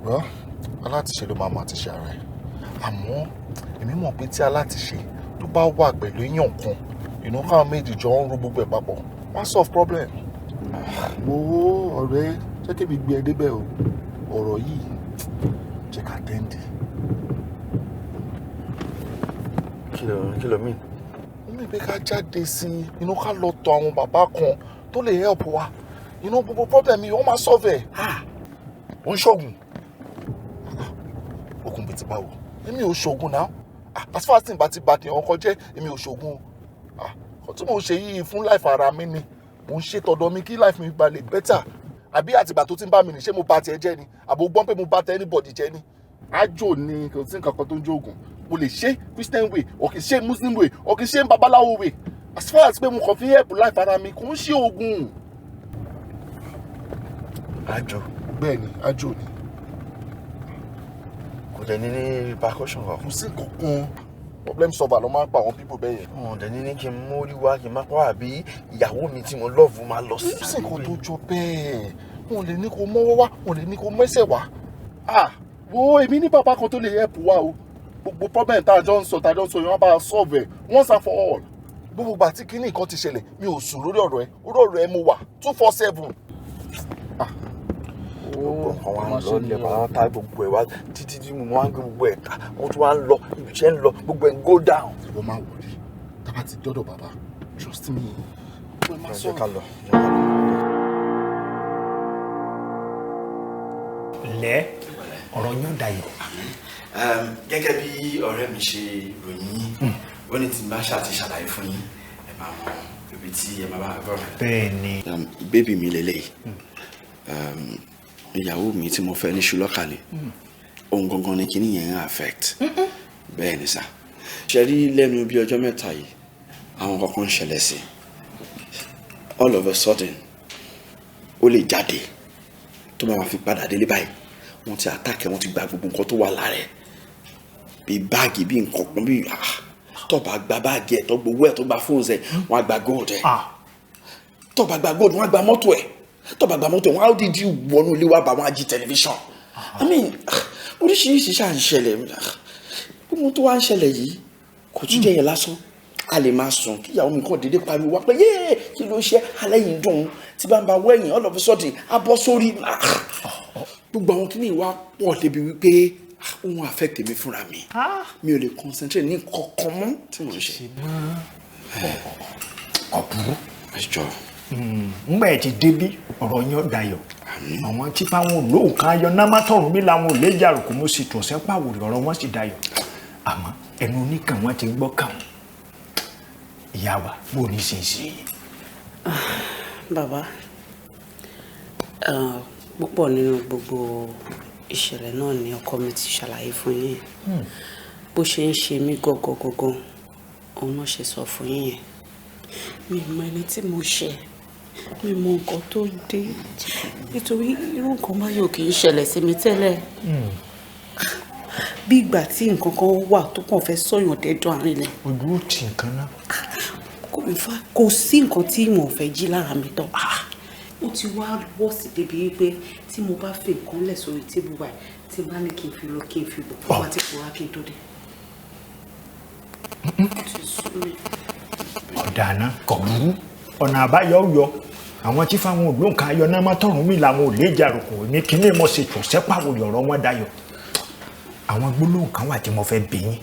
Well, alátiṣe ló máa mọ àtiṣe ara ẹ̀. Àmọ́ èmi mọ̀ pé tí alátiṣe tó bá wà pẹ̀lú èèyàn kan, ìnú káwọn méjì jọ ń ro gbogbo ẹ̀ papọ̀, wọ́n á solve problem. Wo ọ̀rẹ́, jẹ́ kí èmi gbé ẹ débẹ̀ o. Ọ̀rọ̀ yìí jẹ́ ká tẹ́ǹdì. Kí ló mean? Ó ní pé ká jáde sí i, inú ká lọ tọ̀ àwọn bàbá kan tó lè help wa. Inú gbogbo problem yìí, wọ́n máa solve ẹ̀. Ó ń ṣoògùn. Ogun bíi ti báwo? Èmi ò ṣoògùn náà. As far as tí n bá ti bá tèèyàn kọ jẹ́, èmi ò ṣoògùn o. Tí mò ń ṣe yìí fún life ara mi ni mò ń ṣe tọ̀dọ̀ mi, kí life mi ba lè better. Àbí àtìgbà tó ti ń bá mi nì, ṣé mo bà tiẹ̀ jẹ́ ni? Àbò gbọ́n pé mo bà tẹ anybody jẹ́ ni? Àjò ni, kò sí nǹkan kan tó ń jóògùn. Mo lè ṣe Christian way or kì í ṣe Muslim way or kì í ṣe babaláwo way. As far as pé mo kàn fi help life ara mi, kò ń ṣe oògùn. Àjò? Bẹ́ẹ̀ ni, àjò ni. Kò dẹ̀ ní ní repercussion kankan? Kò sí kankan. Problem solver ló máa ń pa àwọn people bẹ́ẹ̀ yẹn. Wọn dẹ̀ ní ní kí n mórí wá, kí n má pa, àbí ìyàwó mi tí mo love máa lọ sí. Kò sí nǹkan tó jọ bẹ́ẹ̀. Wọn lè ní kó mọ́wọ́ wá, wọn lè ní kó mẹ́sẹ̀ wá. Ah, wo, èmi ní bàbá kan tó lè help wa o. Gbogbo problem tá a jọ ń sọ yẹn, wọ́n bá a solve ẹ̀ once and for all. Gbogbo ìgbà tí kinní nǹkan ti ṣẹlẹ̀, mi ò sùn lórí ọ̀rọ̀ ẹ. Orí ọ̀rọ̀ ẹ mo wà 24/7. Gbogbo nǹkan wa ń lọ lẹ̀ pátá, gbogbo ẹ̀ wá títí tí mo máa ń gbé gbogbo ẹ̀ ká, wọ́n tún wá ń lọ ibiṣẹ́, ń lọ, gbogbo ẹ̀ ń go down. Ìwọ máa wọlé, tá a bá ti dọ́dọ̀ bàbá, trust me. Jẹ́ ká lọ, jẹ́ ká lọ. Lẹ́ ọ̀rọ̀ yóò dayọ̀. Gẹ́gẹ́ bí ọ̀rẹ́ mi ṣe ròyìn yín, ó ní tí n bá ṣáà ti ṣàlàyé fún yín, ẹ máa mọ ibi tí ẹ máa bá gbọ́. Bẹ́ẹ̀ ni. Baby mi lélẹ́yìí, ìyàwó mi tí mo fẹ́ ní ṣùlọ́kà ni. Ohun gangan ni kíní yẹn ń affect. Bẹ́ẹ̀ ni sà. Ṣe rí lẹ́nu bí ọjọ́ 3 yìí, àwọn kankan ń ṣẹlẹ̀ sí. All of a sudden, ó lè jáde, tó máa fi padà délé báyìí, wọ́n ti attack ẹ̀, wọ́n ti gba gbogbo nǹkan tó wà lára ẹ̀, bíi báàgì, bíi nǹkan kan, bíi tó bá gba báàgì ẹ̀, tó gbowó ẹ̀, tó gba fóònù ẹ̀, wọ́n á gba gold ẹ̀. Tó bá gba gold, wọ́n á gba mọ́tò ẹ̀. Tó bá gba mọ́tò, wọ́n á dídí wọnú ilé wa bá wọn á jí tẹlifíṣàn. I mean, oríṣiríṣi ṣáà ń ṣẹlẹ̀. Gbogbo tó wá ń ṣẹlẹ̀ yìí kò tún jẹ́ yẹn lásán. A lè máa sùn, kí ìyàwó mi kàn déédéé pariwo wá pé, "Yéé, kí ló ṣe alẹ́ yìí?" Dùn tí bá ń ba wẹ̀yìn, all of a sudden á bọ́ sórí. Gbogbo àwọn kíní wa pọ̀ débi wípé ó ń affect mi fúnra mi. Mi ò lè concentrate ní kankan mọ́ tí mo ń ṣe. Ọ̀bùrú. Ẹ jọ. Ńgbà ẹ̀ ti débí, ọ̀rọ̀ yín ó dayọ̀. Àwọn tí fáwọn olóòkàn ayọ̀ námátọ̀run mi làwọn ò lè jàrò kó mo sì tún sẹ́pàwòrì, ọ̀rọ̀ wọn sì dayọ̀. Àmọ́ ẹnu oníkàn wọn ti gbọ́ kàn. Ìyá wa, bó ní ṣe ṣe? Bàbá, púpọ̀ nínú gbogbo ìṣẹ̀lẹ̀ náà ni ọkọ mi ti ṣàlàyé fún yín. Bó ṣe ń ṣe mí gangan gangan, òun náà ṣe sọ fún yín yẹn. Mi ò mọ ẹni tí mo ṣẹ̀, mi mọ nǹkan tó dé, nítorí irú nǹkan báyìí ò kì í ṣẹlẹ̀ sí mi tẹ́lẹ̀. Bí ìgbà tí nǹkan kan wà tó kàn fẹ́ sọ̀yàn dẹ́dùn àárín lẹ̀. Ojú ò tì nǹkan náà. Kò in fact, kò sí nǹkan tí mo fẹ́ jí lára mi tán. Ó ti wá wọ́ọ̀sì débi wípé tí mo bá fi nǹkan lẹ̀ sórí table báyìí, tí n bá ní kí n fi lọ, kí n fi bọ̀, wá ti pòórá kí n tó dé. Ó ti sú mi. Ọ̀dàná kò burú, ọ̀nà àbáyọ yọ. Àwọn tí fáwọn ògbóǹkà ayọ̀ náà má tọrùn mi làwọn ò lè jàrùkù ní kíní mo ṣe tò sẹ́pàwò ọ̀rọ̀ wọn dayọ̀. Àwọn gbólóhùn kan wà tí mo fẹ́ bi yín.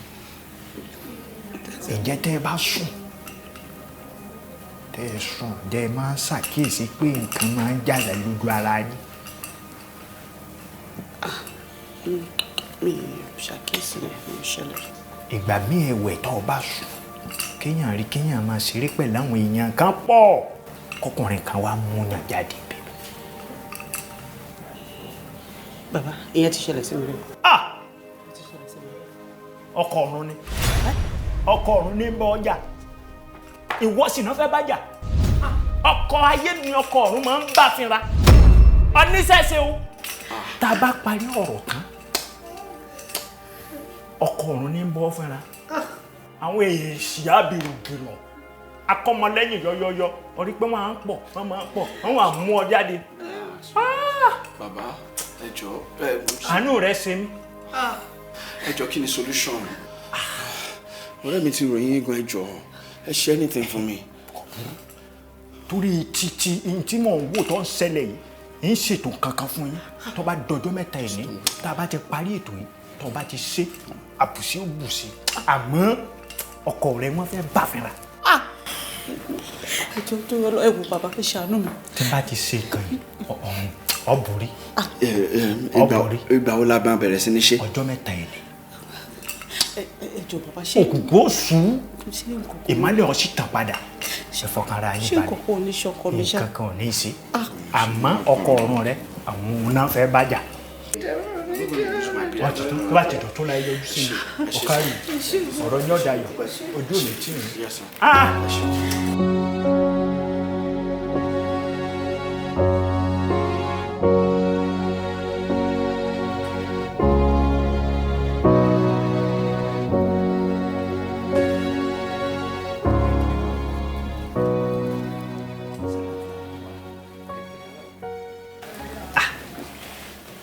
Ǹjẹ́ tẹ́ ẹ bá sùn, tẹ́ ẹ sùn, ǹjẹ́ ẹ máa ń ṣàkíyèsí pé nǹkan máa ń jàjà lójú ara yín? Mi ò ṣàkíyèsí rẹ̀, mi ò ṣẹlẹ̀. Ìgbà míì ẹ̀wẹ̀ tó o bá sùn, kéèyàn rí kéèyàn máa ṣeré pẹ̀lú àwọn èèyàn kan pọ̀, kọkùnrin kan wá mú yàn jáde bẹ́ẹ̀. Bàbá, ìyẹn ti ṣẹlẹ̀ sí mi rí. Ọkọ ọ̀run ni. Ọkọ ọ̀run ní bọ́ ọjà. Ìwọ sì náà fẹ́ bá jà. Ọkọ ayé ni ọkọ ọ̀run máa ń bá fínra. Oníṣẹ́ṣe o. Tá a bá parí ọ̀rọ̀ tán, ọkọ ọ̀run ní bọ́ fínra. Àwọn èsì abirùgìrọ̀ akọ́mọlẹ́yìn yọ́yọ́yọ́ orí pé wọ́n á ń pọ̀, wọ́n máa ń pọ̀, wọ́n wà mú ọ jáde. Bàbá, ẹ jọ̀ọ́. Àánú rẹ ṣe mí. Ẹ jọ̀ọ́, kí ni solution? Ọ̀rẹ́ mi ti ròyìn gan, ẹ jọ̀ọ́, ẹ ṣe anything for me. Torí títí tí mò ń wò tó ń ṣẹlẹ̀ yìí, ń ṣètò kankan fún yín. Tó bá dọjọ́ mẹ́ta ẹ̀ ní, tá a bá ti parí ètò yìí, tó bá ti ṣe, àbùsí ó bùsí. Àmọ́ ọkọ rẹ wọ́n fẹ́ bá fínra. Ẹ jọ̀ọ́ tó yọ lọ, ẹ wò bàbá, ẹ ṣàánú mi. Tí n bá ti ṣe kan yìí, ọ borí. Ìgbà wo la máa bẹ̀rẹ̀ sí ní ṣe? Ọjọ́ mẹ́ta ẹ̀ ní. Ẹ jọ̀ọ́ bàbá, ṣé òkùnkùn ó sú, ìmọ́lẹ̀ ó sì tàn padà. Ṣe fọkàn ara yín ṣé balẹ̀. nǹkan kan ò ní ṣọkọ mi ṣá? Nǹkan kan ò ní í ṣe. Àmọ́ ọkọ ọ̀run rẹ, àwọn òun náà fẹ́ bá jà. Wọ́n ti tó, tó bá ti dùn tó láyé yọjú sí mi. Ọ̀kárì, ọ̀rọ̀ yín ọ̀dà yọ̀, ojú ò ní tì mí.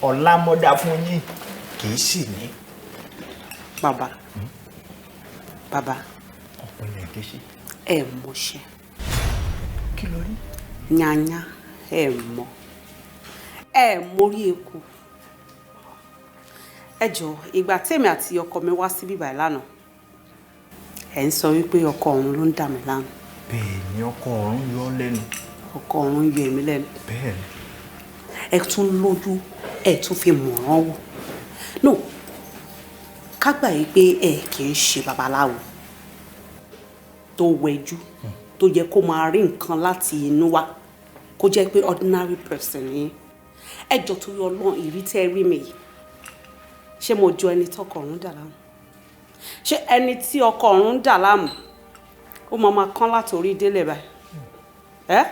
Ọ̀la mọ́dá fún yín kì í sì ní. Bàbá, bàbá, ọ̀pọ̀lọpọ̀ ìgbésí. Ẹ mọṣẹ́. Kí ló rí? Yányá, ẹ mọ̀. Ẹ mórí eku. Ẹ jọ̀ọ́, ìgbà tèmi àti ọkọ mi wá síbí báyìí lánàá, ẹ ń sọ wípé ọkọ ọ̀run ló ń dà mí láàmú. Bẹ́ẹ̀ ni, ọkọ ọ̀run yọ ọ́ lẹ́nu. Ọkọ ọ̀run yọ èmi lẹ́nu. Bẹ́ẹ̀ ni. Ẹ tún lójú, ẹ tún fi mọ̀ràn wò. No, ká gbà yí pé ẹ kì í ṣe babaláwo tó wẹjú, tó yẹ kó máa rí nǹkan láti inú wá, kó jẹ́ pé ordinary person ni. Ẹ jọ̀ọ́ torí Ọlọ́run, ìrí tẹ́ rí mi yìí, ṣé mo jọ ẹni tọkọ ọ̀run dà láàmú? Ṣé ẹni tí ọkọ ọ̀run dà láàmú ó máa máa kán láti orí délẹ̀ báyìí? Ẹ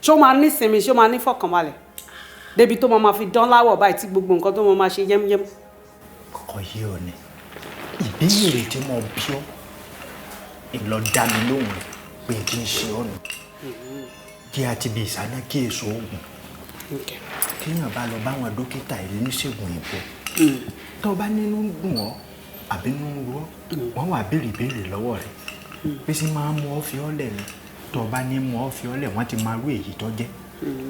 ṣé ó máa nísinmi? Ṣé ó máa ní fọkànbalẹ̀ débi tó máa ma fi dán láwọ̀ báyìí tí gbogbo nǹkan tó máa ma ṣe yẹ́múyẹ́mú? Kọ̀kọ́ yé ọ ni ìbéèrè tí mo bí ọ, ìlọ dá mi lóhùn rẹ pé kí n ṣe ọ̀nà kí a ti bí ìsáná kí èso oògùn kéèyàn bá lọ báwọn dókítà ìlú ìbò tó bá nínú ń dùn ọ́ àbí nínú ń ro ọ́, wọ́n wà béèrè béèrè lọ́wọ́ rẹ̀ bí sì máa ń mú ọ fi ọ́ lẹ̀ ni. Tó bá ní mú ọ fi ọ́ lẹ̀, wọ́n ti máa rú èyí tó jẹ́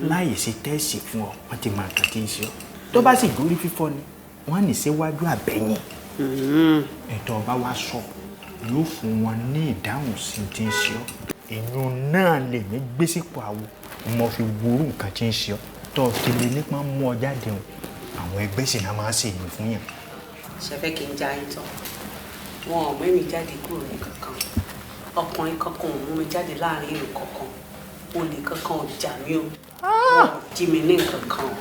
láì ṣe tẹ́ẹ̀sì fún ọ, wọ́n ti máa kàn tí ń ṣe ọ́. Tó bá sì gorí fífọ́ ni, wọ́n á ní síwájú àbẹ̀yìn. Ẹ̀tọ́ ọba wa sọ yóò fún wọn ní ìdáhùn sí ti ń ṣe ọ́. Èèyàn náà lèmi gbé sípò àwo mo fi wúrú nǹkan tí ń ṣe ọ́ tó fi lè nípa mú ọ jáde hàn. Àwọn ẹgbẹ́ sì náà máa ń ṣèyàn fún yàn. Ṣe fẹ́ kí n já yín tán? Wọn ò mú mi jáde kúrò ní kankan, ọkùnrin kankan ò mú mi jáde láàrin èrò kankan, olè kankan ò jà mí o, wọn ò jí mi ní nǹkan kan o.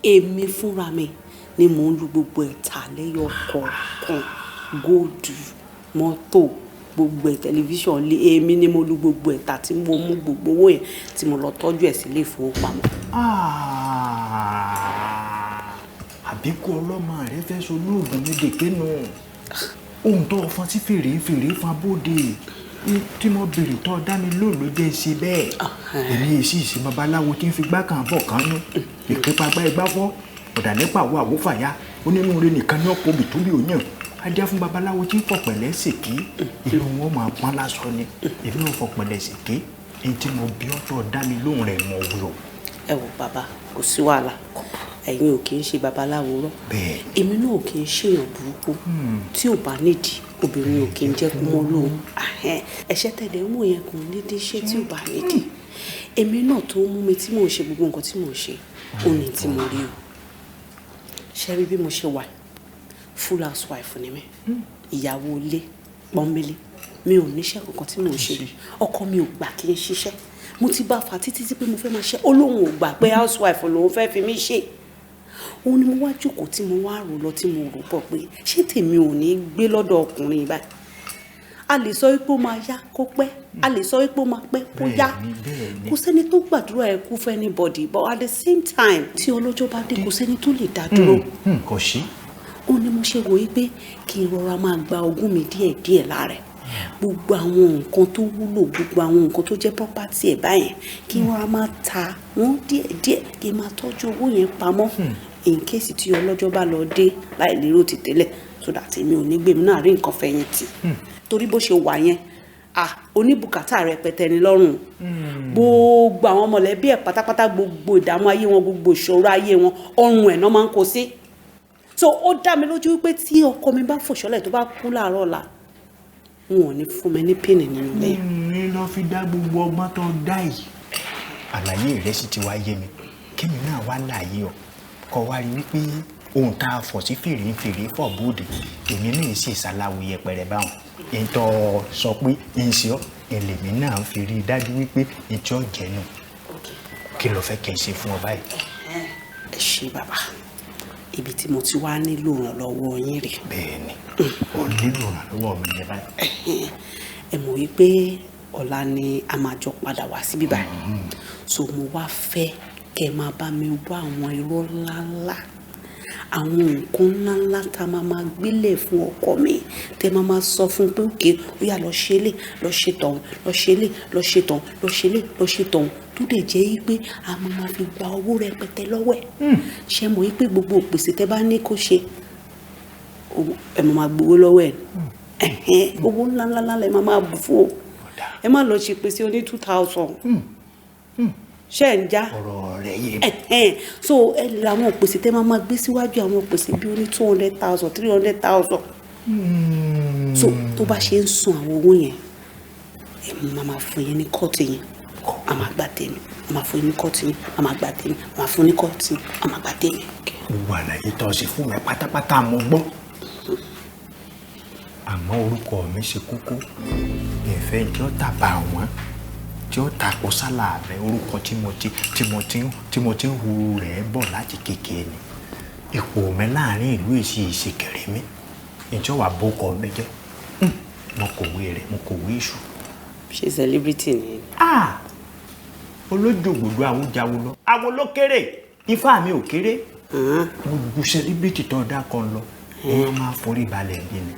Èmi fúnra mi ni mò ń lu gbogbo ẹ̀ tà lẹ́yọ kọ̀ọ̀kan, góòdù, mọ́tò, gbogbo ẹ̀, tẹlifíṣàn lé, èmi ni mo lu gbogbo ẹ̀ tà tí mo mú gbogbo owó yẹn tí mo lọ tọ́jú ẹ̀ sílé ìfowópamọ́. Àbíkú ọlọ́mọ rẹ fẹ́ so lóògùn ní dèkénu ohun tó fọn sí fèrè fèrè fọn bóde tí mo béèrè tó dá mi lóòló jẹ́ ṣe bẹ́ẹ̀. Èmi èsì ìsìn babaláwo tí ń fi gbá kan bọ̀ kan nú ìpínpá igbá fọ́ ọ̀dàlẹ́ pàwọ́ àwòfàyà onínúure nìkan ní ọkọ̀ òbí tó bí òyìn adé fún babaláwo tí ń fọ̀pẹ̀lẹ́ ṣèké, ìlú wọn máa pọ́n lásán ni èmi ò fọ̀pẹ̀lẹ́ ṣèké. N tí mo bí ọ́ tó dá mi lóhùn rẹ̀ mọ̀ wí o. Ẹ wò bàbá, kò sí wàhálà. Ẹ̀yin ò kì í ṣe babaláwo rọ. Bẹ́ẹ̀. Èmi náà ò kì í ṣèyàn burúkú. Tí ò bá nídìí, obìnrin ò kì í jẹ́ kó mọ́ lóhùn. Ẹ̀ṣẹ̀ tẹ̀lé mú yẹn kò nídìí ṣé tí ò bá nídìí. Èmi náà tó mú mi tí mò ń ṣe gbogbo nǹkan tí mò ń ṣe, ó ní tí mo rí o. Ṣé rí bí mo ṣe wà? Full housewife ni mí. Ìyàwó ilé pọ́nbélé. Mi ò níṣẹ́ kankan tí mò ń ṣe. Ọkọ mi ò gbà kí n ṣiṣẹ́. Mo ti bá fà títí tí pé mo fẹ́ máa ṣe. Ó lóun ò gbà pé housewife lòun fẹ́ fi mí ṣe. Òun ni mo wá jókòó tí mo wá rò lọ tí mo rò bọ̀ pé ṣé tèmi ò ní gbé lọ́dọ̀ ọkùnrin báyìí. A lè sọ wípé ó máa yá kó pẹ́, a lè sọ wípé ó máa pẹ́ kó yá. Bẹ́ẹ̀ni. Kò sẹ́ni tó gbàdúrà ẹ kú fún anybody, but at the same time, tí ọlọ́jọ́ bá dé, kò sẹ́ni tó lè dá dúró. Kò sí. Ó ní mo ṣe wò ó pé kí n rọra máa gba ogún mi díẹ̀díẹ̀ lára ẹ̀. Gbogbo àwọn nǹkan tó wúlò, gbogbo àwọn nǹkan tó jẹ́ property ẹ̀ báyẹn, kí n rọra máa ta wọ́n díẹ̀díẹ̀, kí n máa tọ́jú owó yẹn pamọ́ in case tí ọlọ́jọ́ bá lọ dé láì lérò ti tẹ́lẹ̀, so that èmi ò ní gbé mi náà rí nǹkan fẹ̀yìntì. Torí bó ṣe wà yẹn, ah, oníbùkátà rẹpẹtẹ ni lọ́rùn. Gbogbo àwọn mọ̀lẹ́bí ẹ̀ pátápátá, gbogbo ìdààmú ayé wọn, gbogbo ìṣòro ayé wọn, ọrùn ẹ̀ náà máa ń kó sí. So ó dá mi lójú wípé tí ọkọ mi bá fòṣọlẹ̀, tó bá kú láàárọ̀ ọ̀la, wọn ò ní fún mi ní píìnì nínú ilé yẹn. Ní lọ fi dá gbogbo ọgbọ́n tó dá yìí. Àlàyé rẹ sì ti wá yé mi. Kémi náà wá láàyè ọ kọ wá rí wípé ohun tá a fọ̀ sí fèrè ń fèrè fọ̀ bóde. Èmi náà sì ṣaláwo yẹpẹrẹ báwọn ìtọ́ sọ pé ìṣe ọ́ èlèmí náà fi rí i dájú wípé ìtí ọ̀jẹ̀ nù. Kí ló fẹ́ kí n ṣe fún ọ báyìí? Ẹ ṣé bàbá, ibi tí mo ti wá nílò ìrànlọ́wọ́ yín rè. Bẹ́ẹ̀ni, o nílò ìrànlọ́wọ́ mi ní báyìí. Ẹ mọ̀ wípé ọ̀la ni a máa jọ padà wá síbí báyìí, so mo wá fẹ́ kẹ́ ẹ máa bá mi wá àwọn irọ́ ńláńlá, àwọn nǹkan ńláńlá tá a máa máa gbélé fún ọkọ mi, tẹ́ máa máa sọ fún un pé òkè ó yá, lọ ṣe lè, lọ ṣe tọ̀hún, lọ ṣe lè, lọ ṣe tọ̀hún, lọ ṣe lè, lọ ṣe tọ̀hún, tó dẹ̀ jẹ́ yí pé a máa máa fi gba owó rẹpẹtẹ lọ́wọ́ ẹ̀. Ṣé mọ̀ yí pé gbogbo òpèsè tẹ́ bá ní kó ṣe, ẹ máa máa gbowó lọ́wọ́ ẹ̀? Owó ńláńlá lẹ máa máa bù fún o. Ẹ má lọ ṣe pèsè oní 2,000. Ṣé ẹ̀ ń já? Ọ̀rọ̀ rẹ̀ yé mi. So ẹ lè àwọn òpèsè tẹ́ máa máa gbé síwájú, àwọn òpèsè bí oní 200,000, 300,000. So tó bá ṣe ń sun àwọn owó yẹn, ẹ máa máa fún yín ní cut yẹn, a máa gbà tèmi, a máa fún yín ní cut yín, a máa gbà tèmi, a máa fún ní cut yín, a máa gbà tèmi. Gbogbo àlàyé tó ṣe fún mi pátápátá mo gbọ́, àmọ́ orúkọ mi ṣe kókó. Ìfẹ́ tí ó tàbá wọn tí ó takò sálà rẹ, orúkọ tí mo ti ń hu rẹ̀ bọ̀ láti kékeré ni. Ipò mi láàrin ìlú èsì ìṣèkèrè mi ìjọ wà bókọ mi jẹ́. Mo kòwé rẹ̀, mo kòwé èṣù. Ṣé celebrity ni? Ah, olójògbòdo àwùjáwo lọ, àwọn ló kéré, ifá mi ò kéré. Gbogbo celebrity tó dá kan lọ, wọ́n máa forí balẹ̀ bí ni.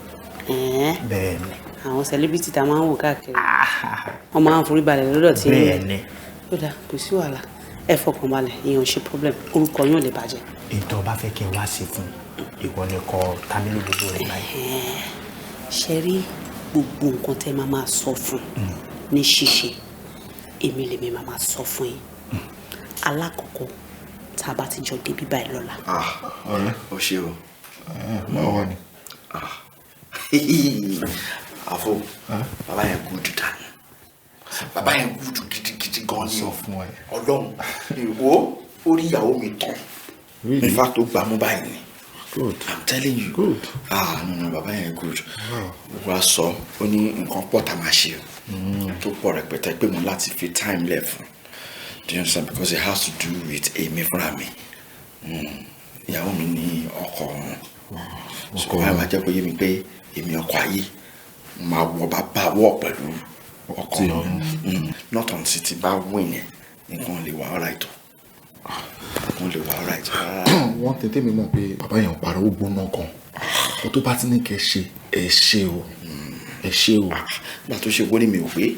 Bẹ́ẹ̀ ni. Àwọn celebrity tá a máa ń wò káàkiri, wọ́n máa ń forí balẹ̀ lọ́dọ̀ tí? Bẹ́ẹ̀ ni. Ó dáa, kò sí wàhálà, ẹ fọkàn balẹ̀, ìyẹn ò ṣe problem, orúkọ yóò lè bàjẹ́. Ètò ọba fẹ́ kí n wá sí fún ìwọ ni kọ tamílòdodo rẹ báyìí. Ṣe rí gbogbo nǹkan tẹ́ máa máa sọ fún ní ṣíṣe, èmi lèmi máa máa sọ fún yín. Alákọ̀ọ́kọ́, tá a bá ti jọ débi báyìí lọ́la. Ọ̀rẹ́. Ó ṣe o. Báwo wà ní? Àfọ bàbá yẹn gúdù dànù, bàbá yẹn gúdù gidigidi gan ni. Sọ fún ẹ. Ọlọ́run ìwọ orí ìyàwó mi tán. In fact, ó gbà mú báyìí ni. Good. I'm telling you. Good. Ah, no, no, bàbá yẹn good. Wá sọ, ó ní nǹkan pọ̀ tá a máa ṣe tó pọ̀ rẹpẹtẹ, pé mo láti fi time lẹ̀ fún. Do you understand? Because it has to do with èmi fúnra mi. Ìyàwó mi ní ọkọ ọ̀run, so báyìí máa jẹ́ kó yé mi pé èmi ọkọ ayé máa wọ bàbá wọ̀ pẹ̀lú ọkọ ọ̀run. Not until ti bá win yẹn, nǹkan lè wà alright o, nǹkan lè wà alright rárá. Wọ́n tètè mi mọ̀ pé bàbá yẹn ò parọ́, ó gbóná gan. Ó tó bá ti ní kẹ́ ṣe, ẹ ṣe o, ẹ ṣe o. Nígbà tó ṣe wọlé mi ò pé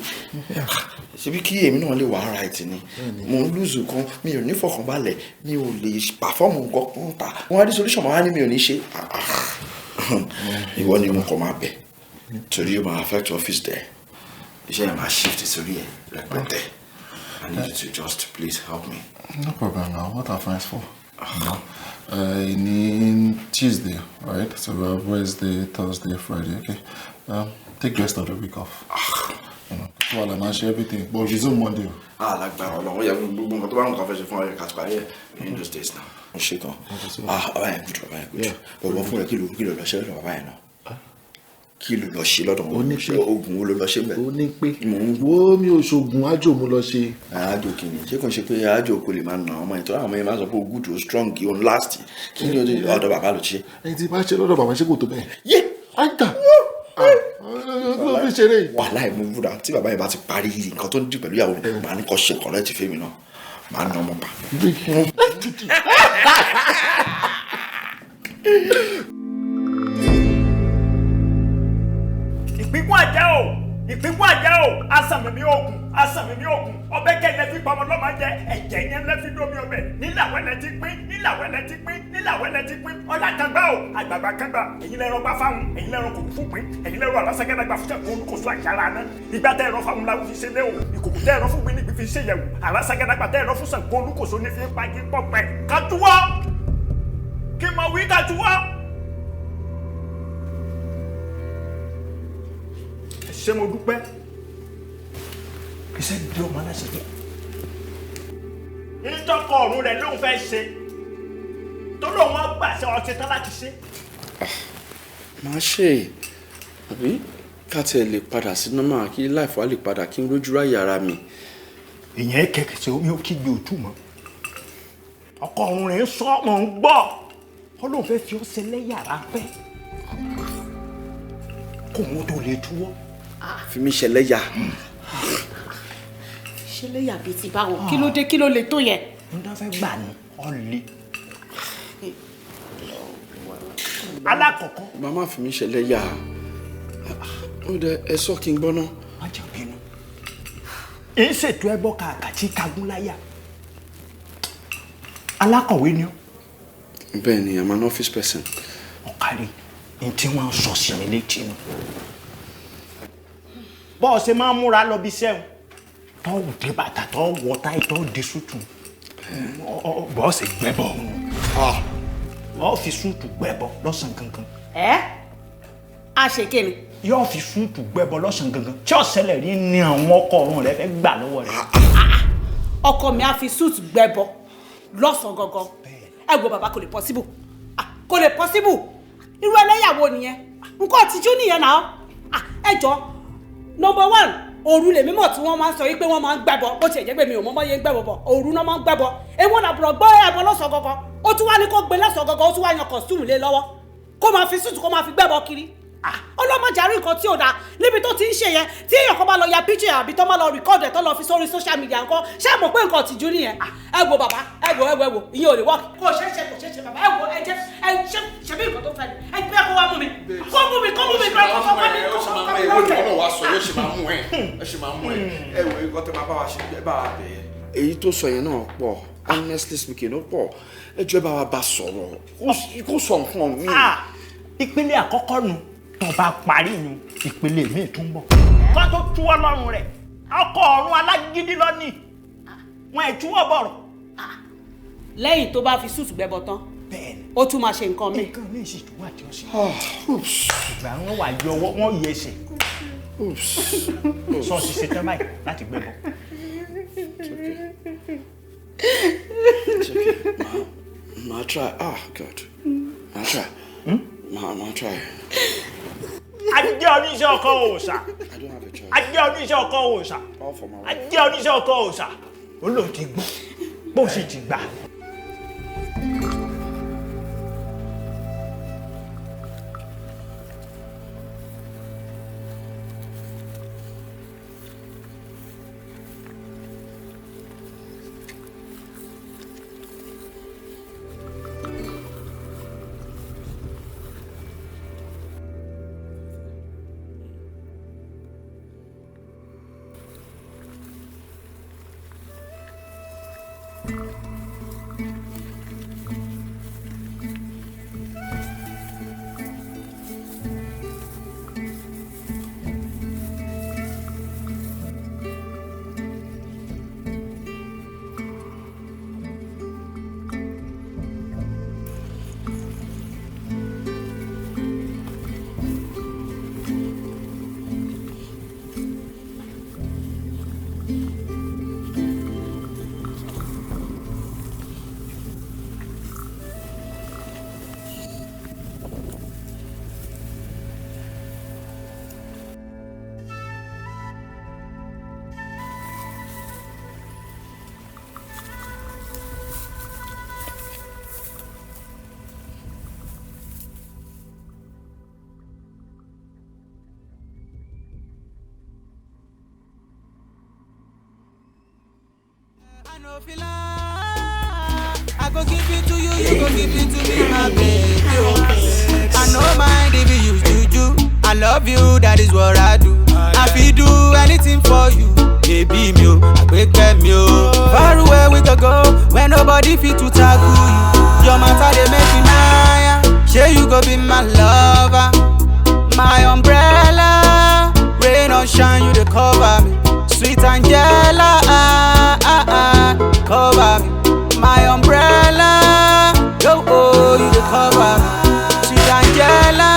ṣebí kí èmi náà lè wà alright ni. Mo ń lose kan, mi ò ní fọkànbalẹ̀, mi ò lè perform nǹkan kan ta wọn á rí solution, máa ní mi ò ní ṣe. Ìwọ ni mo kàn máa bẹ̀ torí ó máa affect office there. Iṣẹ́ yẹn máa shift sórí ẹ̀ rẹpẹtẹ. I need you to just please help me. No problem now. What are friends for? No. In Tuesday, right? So we have Wednesday, Thursday, Friday. Okay. Take the rest of the week off. You know, well, I'm actually everything. But resume Monday. Ah, lágbára Ọlọ́run, ó yẹ gbogbo nǹkan tó bá ń kàn fẹ́ ṣe fún ọ̀rẹ́ kàtó parí ẹ̀ in those days now. Ó ṣe gan. Ah, bàbá yẹn good, bàbá yẹn good. Bọ̀bọ̀ fún rẹ̀ kí ló lọ ṣe lọ́dọ̀ bàbá yẹn náà? Kí ló lọ ṣe lọ́dọ̀ wọn? Ṣé oògùn wo ló lọ ṣe ń bẹ̀? Ó ní pé wo mi ò ṣoògùn, ájò mo lọ ṣe. Àájò kìíní, ṣé kò ń ṣe pé àájò kò lè máa nà ọmọ yẹn tó àwọn ọmọ yẹn máa sọ pé o good, o strong, o last? Kí ni ọ̀dọ̀ bàbá ló ṣe? Ẹni tí bá ṣe lọ́dọ̀ bàbá, ṣé kò tó bẹ́ẹ̀? Yé! Ájà! Ló fi ṣeré yìí. Wàhálà mo búra, tí bàbá yẹn bá ti parí nǹkan tó ń dì pẹ̀lú ìyàwó rẹ̀, màá ní kó ṣe correct fèmí náà, màá nà ọmọ pa. Ìpínkún àjẹ́ o, ìpínkún àjẹ́ o, asàmìmí oògùn, asàmìmí oògùn, ọbẹ̀ kẹ́lẹ́ fi pamọ́ lọ́mọ jẹ, ẹ̀jẹ̀ yẹn lẹ́ fi dómi ọbẹ̀, nílàwẹ́lẹ́ ti pín, nílàwẹ́lẹ́ ti pín, nílàwẹ́lẹ́ ti pín, ọlá kangba o, àgbààgbà kangba, ẹ̀yin lẹ́rọ gbá fáwọn, ẹ̀yin lẹ́rọ kò fún pín, ẹ̀yin lẹ́rọ alásàgẹ́dàgbà fún sẹ́kọ̀ọ́ olùkóso àjàrà náà, ìgbà tẹ́ ẹ̀rọ fáwọn làwọn fi ṣe lé o, ìkòkò tẹ́ ẹ̀rọ fún gbin níbi fi ṣe yẹ̀wò, alásàgẹ́dàgbà tẹ́ ẹ̀rọ fún sẹ́kọ̀ọ́ olùkóso ní fi pagi pọ̀pẹ́, kájúwọ́ kí n mọ̀ wí kájúwọ́. Ṣé mo dúpẹ́, iṣẹ́ di ọmọ aláṣẹ jẹ. Ìtọ́kọ̀ ọ̀run rẹ̀ ló ń fẹ́ ṣe tó lóun á gbà ṣe ọtí tán láti ṣe. Máa ṣe àbí ká tiẹ̀ lè padà sí normal, kí life wa lè padà, kí n rójú ráyè ara mi. Ìyẹn kẹ̀kẹ́ ṣe omi ó kígbe òtún mọ́. Ọkọ ọ̀run rẹ̀ ń sọ, mọ̀ ń gbọ́, ó lóun fẹ́ fi ọ́ ṣe lẹ́yàrá pẹ́ kó wọn tó lè túwọ́. Fi mí ṣẹlẹ́yà. Ṣẹlẹ́yà bíi ti báwo? Kí ló dé? Kí ló lè tó yẹn? N tó fẹ́ gbà ní ọ̀lẹ́. Alákọ̀ọ́kọ́. Màmá, fi mí ṣẹlẹ́yà, ó dẹ ẹ sọ kí n gbọ́ ná. Má jẹ́ bínú. Ń ṣètò ẹbọ kàkà tí kagún láyà. Alákọ̀wé ni ó. Bẹ́ẹ̀ ni, I'm an office person. Ọ̀kárí ní tí wọ́n ń sọ sí mi létí nu. Bọ́ọ̀ ṣe máa ń múra lọ bí sẹ́wọ̀n tó dé bàtà, tó wọ táì, tó dé sútù, bọ́ọ̀ ṣe gbẹ́bọ̀, ọ́ fi súùtù gbẹ́bọ̀ lọ́sàn-án gangan. Ẹ a ṣe kí ni? Yóò fi súùtù gbẹ́bọ̀ lọ́sàn-án gangan tí ọ̀sẹ̀lẹ̀ rí ni àwọn ọkọ ọ̀run rẹ fẹ́ gbà lọ́wọ́ rẹ̀. Ọkọ mi á fi súùtù gbẹ́bọ̀ lọ́sàn-án gangan? Ẹ wo bàbá, kò lè possible, kò lè possible. Irú ẹlẹ́yàwó nìyẹn? Nǹkan àtijú nìyẹn náà. Ẹ jọ, number one, òru lèmi mọ̀ tí wọ́n máa ń sọ yìí pé wọ́n máa ń gbẹ́bọ. Bó tiẹ̀ jẹ́ pé mi ò mọ̀ mọ́ yẹn ń gbẹ́bọ bọ̀, òru náà máa ń gbẹ́bọ. Èwo làbúrò gbọ́ ẹbọ lọ́sàn gangan? Ó tún wá ní kó gbé lọ́sàn gangan, ó tún wá yan costume lé lọ́wọ́, kó máa fi súùtù, kó máa fi gbẹ́bọ kiri. Ọlọ́mọdé nǹkan tí ò dáa níbi tó ti ń ṣe yẹn. Tí èèyàn kan bá lọ ya picture àbí tó máa lọ record ẹ̀, tó lọ fi sórí social media nǹkan, ṣé ẹ mọ̀ pé nǹkan tìjú nìyẹn? Ẹ wo bàbá, ẹ wo, ẹ wo, ẹ wo, ìyẹn ò lè work. Kò ṣeé ṣe, kò ṣeé ṣe. Bàbá, ẹ wo, ẹ jẹ́ ẹ ṣe ṣe bí nǹkan tó fẹ́ ni. Ẹ gbé kó wá mú mi, kó mú mi, kó mú mi, kó kó kó mi. Ó ṣe máa mú ẹ, ìwọ ni wọn náà wá sọ, yóò ṣe máa mú ẹ, ẹ ṣe máa mú ẹ. Ẹ wo, nǹkan tẹ máa bá wa ṣe, ẹ bá wa bẹ̀ ẹ́. Èyí tó sọ yẹn náà pọ̀, honestly speaking, ó pọ̀. Ẹ jọ̀ọ́, ẹ bá wa bá sọ̀rọ̀, kó sọ nǹkan mi. Ìpele àkọ́kọ́ nu, tó bá parí nu, ìpele míì tún bọ̀. Kó tó túwọ́ lọ́rùn rẹ̀, ọkọ ọ̀run alágídí lọ́nìí, wọn ẹ̀ túwọ́ bọ̀rọ̀. Lẹ́yìn tó bá fi súùtù gbẹ́bọ tán, ó tún máa ṣe nǹkan mi. Nǹkan míì sì tún wà tí ó ṣe. Ìgbà wọn wà yọ ọwọ́, wọn yẹ ẹsẹ̀. Sọ ti ṣe tán báyìí láti gbẹ́bọ. It's okay. Ma try. Ah, God. Ma try. Ma try. Ajé oníṣẹ́ ọkọ òòṣà. I don't have a choice. Ajé oníṣẹ́ ọkọ òòṣà. All for my wife. Ajé oníṣẹ́ ọkọ òòṣà. Ó lóun ti gbọ́, bóun sì ti gbà. I go give it to you, you go give it to me, my baby. I no mind if you use juju. I love you, that is what I do. I feel do anything for you, baby mi o, àgbékẹ́ mi o. Far away we go go, when nobody fit to tackle you. Your matter dey make me mine. Shey you go be my lover, my umbrella. Rain or shine, you dey cover me. Sweet Angela, ah, ah, ah, cover me. My umbrella, yo oh, you dey cover me. Sweet Angela,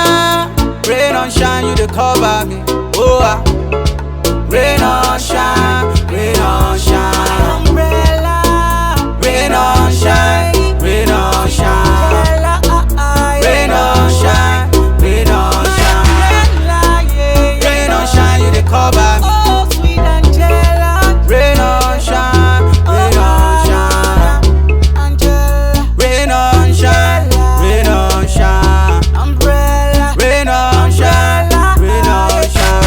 rain or shine, you dey cover me. Oh ah, rain or shine, rain or shine. Umbrella, rain or shine, rain or shine. Rain or shine, rain or shine. Rain or shine, you dey cover me. Oh, sweet Angela. Rain or shine, rain or shine. Rain or shine, rain or shine. Umbrella. Rain or shine, rain or shine.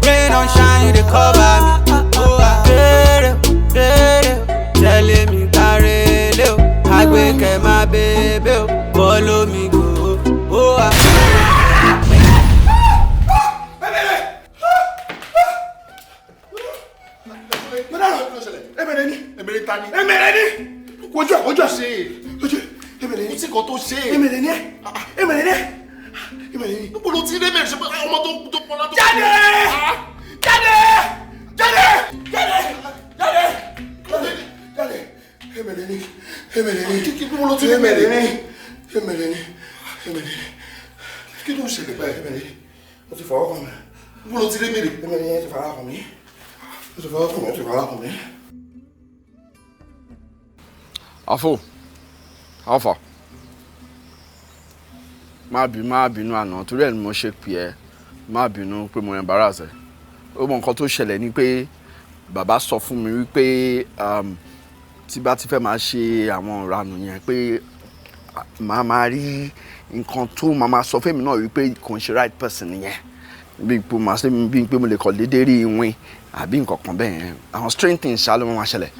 Rain or shine, you dey cover me. Oh, ah, kéré, kéré, tẹ̀lé mi kárẹ́lé o. Àgbékẹ́ má bèbè o, follow me go. Oh, ah. Emere ni. Emere ta ni. Emere ni. Wojú ẹ, wojú ẹ. Ṣe. Wojú ẹ. Emere ni. Kò sí nǹkan tó ṣe. Emere ni ẹ. Emere ni ẹ. Emere ni. Níbo ló ti rí emere ṣe pé ọmọ tó pọnlá tó. Jáde! Jáde! Jáde! Jáde! Jáde! Jáde! Emere ni. Emere ni. Kí níbo ló ti rí emere ni? Emere ni. Emere ni. Kí ló ń ṣẹlẹ̀ báyìí? Emere ni. O ti fọwọ́ kàn mí. Níbo ló ti rí emere? Emere yẹn ti fara kàn mí. O ti fọwọ́ kàn mí. O ti fara kàn mí. Afo, Alpha, má bínú àná torí ẹ̀ ni mo ṣe pè ẹ́, má bínú pé mo embarrass ẹ. Ó mọ nǹkan tó ṣẹlẹ̀ ni pé bàbá sọ fún mi wípé tí bá ti fẹ́ máa ṣe àwọn ìranù yẹn pé màá máa rí nǹkan tó máa máa sọ fẹ́mi náà wípé kò ń ṣe right person nìyẹn. Bí pé màá ṣe bí pé mo lè kọ̀ déédéé rí ìwìn àbí nǹkan kan bẹ́ẹ̀ yẹn. Àwọn strange things ṣá ló máa ṣẹlẹ̀.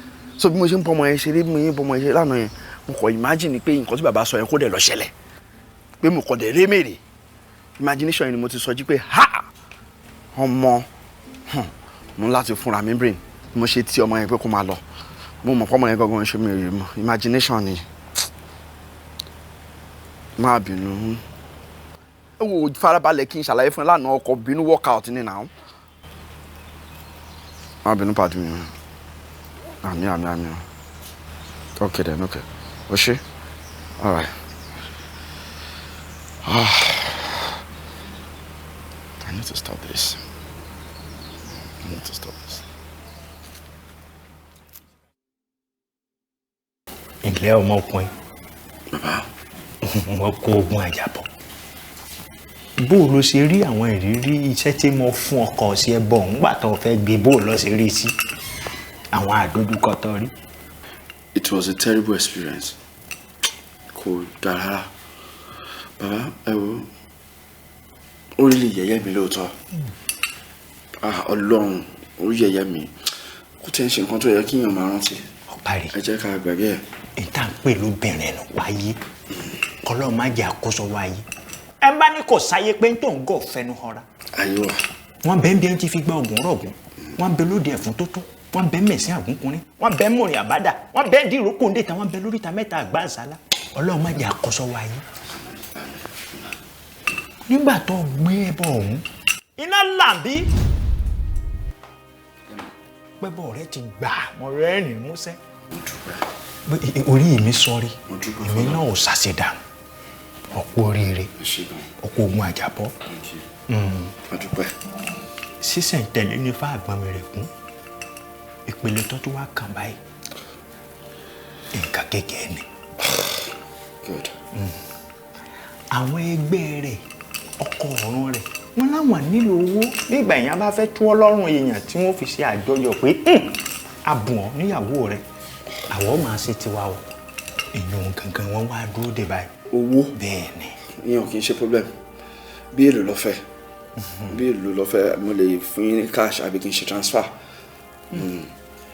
So bí mo ṣe ń bọ́ ọmọ yẹn ṣeré, bí mo ṣe ń bọ́ ọmọ yẹn ṣeré lánàá yẹn, mo kàn imagine pé nǹkan tí bàbá sọ yẹn kó dẹ̀ lọ ṣẹlẹ̀, pé mo kàn dẹ̀ rí mèrè. Imagination yẹn ni mo ti sọ jí pé ha! Ọmọ, mo ní láti fúnra mi brain. Mo ṣe tí ọmọ yẹn pé kó máa lọ. Mo mọ̀ pé ọmọ yẹn gangan ṣe mi rí mọ́. Imagination ni. Má bínú. Ẹ wo farabalẹ̀ kí n ṣàlàyé fún ẹ lánàá, ọkọ̀ bínú workout ni now. Má bínú pàdé mi. Àmì àmì àmì. Okay then, okay. O ṣé? All right. I need to stop this. I need to stop this. Ǹlẹ́ ọmọkùnrin. Bàbá. Wọ́n kó ogun àjàbọ̀. Bó o lọ ṣe rí àwọn ìrírí iṣẹ́ tí mo fún ọkọ̀ sí ẹ bọ̀ ńgbà tó fẹ́ gbé bó o lọ ṣe rí sí àwọn àdójúkọ tó rí. It was a terrible experience. Kò dáa rárá. Bàbá, ẹ wo, ó rí lè yẹ̀yẹ́ mi lóòótọ́. Ah, Ọlọ́run, ó yẹ̀yẹ́ mi. Kò tí ń ṣe nǹkan tó yẹ kí èèyàn máa rántí. Ọ̀parí. Ẹ jẹ́ ká gbàgbé ẹ̀. Ìta ń pè lóbìnrin nù wáyé. Kọ́lọ́ má jẹ́ àkóso wáyé. Ẹ bá ní kò sáyé pé ń tó ń gọ̀ fẹnu họra. Ayé wa. Wọ́n bẹ́ẹ̀ bí ẹni tí fi gbá ògùn rọ̀gùn. Wọ́n bẹ lóde ẹ̀fún tó tó. Wọ́n bẹ mẹ̀sìn àgúnkùnrin. Wọ́n bẹ mọ̀rìn àbádà. Wọ́n bẹ dìrókò ń dèta. Wọ́n bẹ lóríta mẹ́ta àgbà àsálà. Ọlọ́run má jẹ́ àkóso wáyé. Nígbà tó gbé ẹbọ ọ̀hún. Iná làbí. Pẹ́bọ̀ rẹ ti gbà mọ́ rẹ́rìn músẹ́. Orí mi sọrí, èmi náà ò ṣàṣedànù. Ọ̀pọ̀ oríire, ọ̀pọ̀ ogun àjàbọ́. Sísẹ̀ntẹ̀lé ní fáàgbọ́n mi rẹ̀ kún. Ìpele tó tún wá kàn báyìí, nǹkan kékeré ni. Good. Àwọn ẹgbẹ́ rẹ̀, ọkọ ọ̀run rẹ̀, wọ́n láwọn nílò owó nígbà èèyàn bá fẹ́ tú ọlọ́run èèyàn tí wọ́n fi ṣe àjọyọ̀ pé abùn ọ́ níyàwó rẹ̀, àwọn máa ṣe tiwa o. Èèyàn gangan wọn wá dúró dè báyìí. Owó. Bẹ́ẹ̀ ni. Ìyẹn ò kì í ṣe problem. Bí èlò ló fẹ́, bí èlò ló fẹ́, mo lè fún yín ní cash àbí kí n ṣe transfer.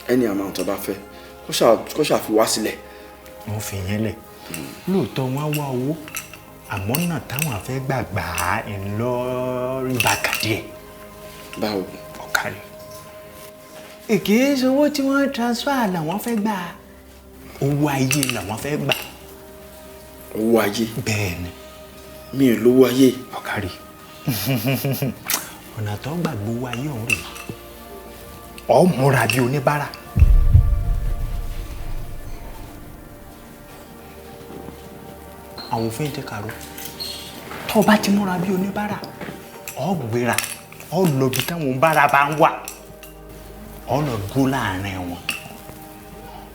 Any amount tó bá fẹ́, kó ṣáà fi wá sílẹ̀. Wọ́n fi yẹn lẹ̀. Lóòótọ́ wọ́n wá owó, àmọ́ náà táwọn afẹ́ gbàgbà ńlọrin bàkà díẹ̀. Báwo? Ọ̀kàrí. Èké owó tí wọ́n transfer làwọn fẹ́ gbà. Owó ayé làwọn fẹ́ gbà. Owó ayé? Bẹ́ẹ̀ ni. Mi ò lówó ayé. Ọ̀kàrí. Ọ̀nà tó gbàgbọ́ owó ayé ọ̀hún rèé. Ọ̀ múra bí oníbàárà. Àwọn òfin ti kàró. Tó o bá ti múra bí oníbàárà, ọ gbéra, ọ lọ bí táwọn oníbàárà bá ń wà, ọ lọ dúró láàrin wọn,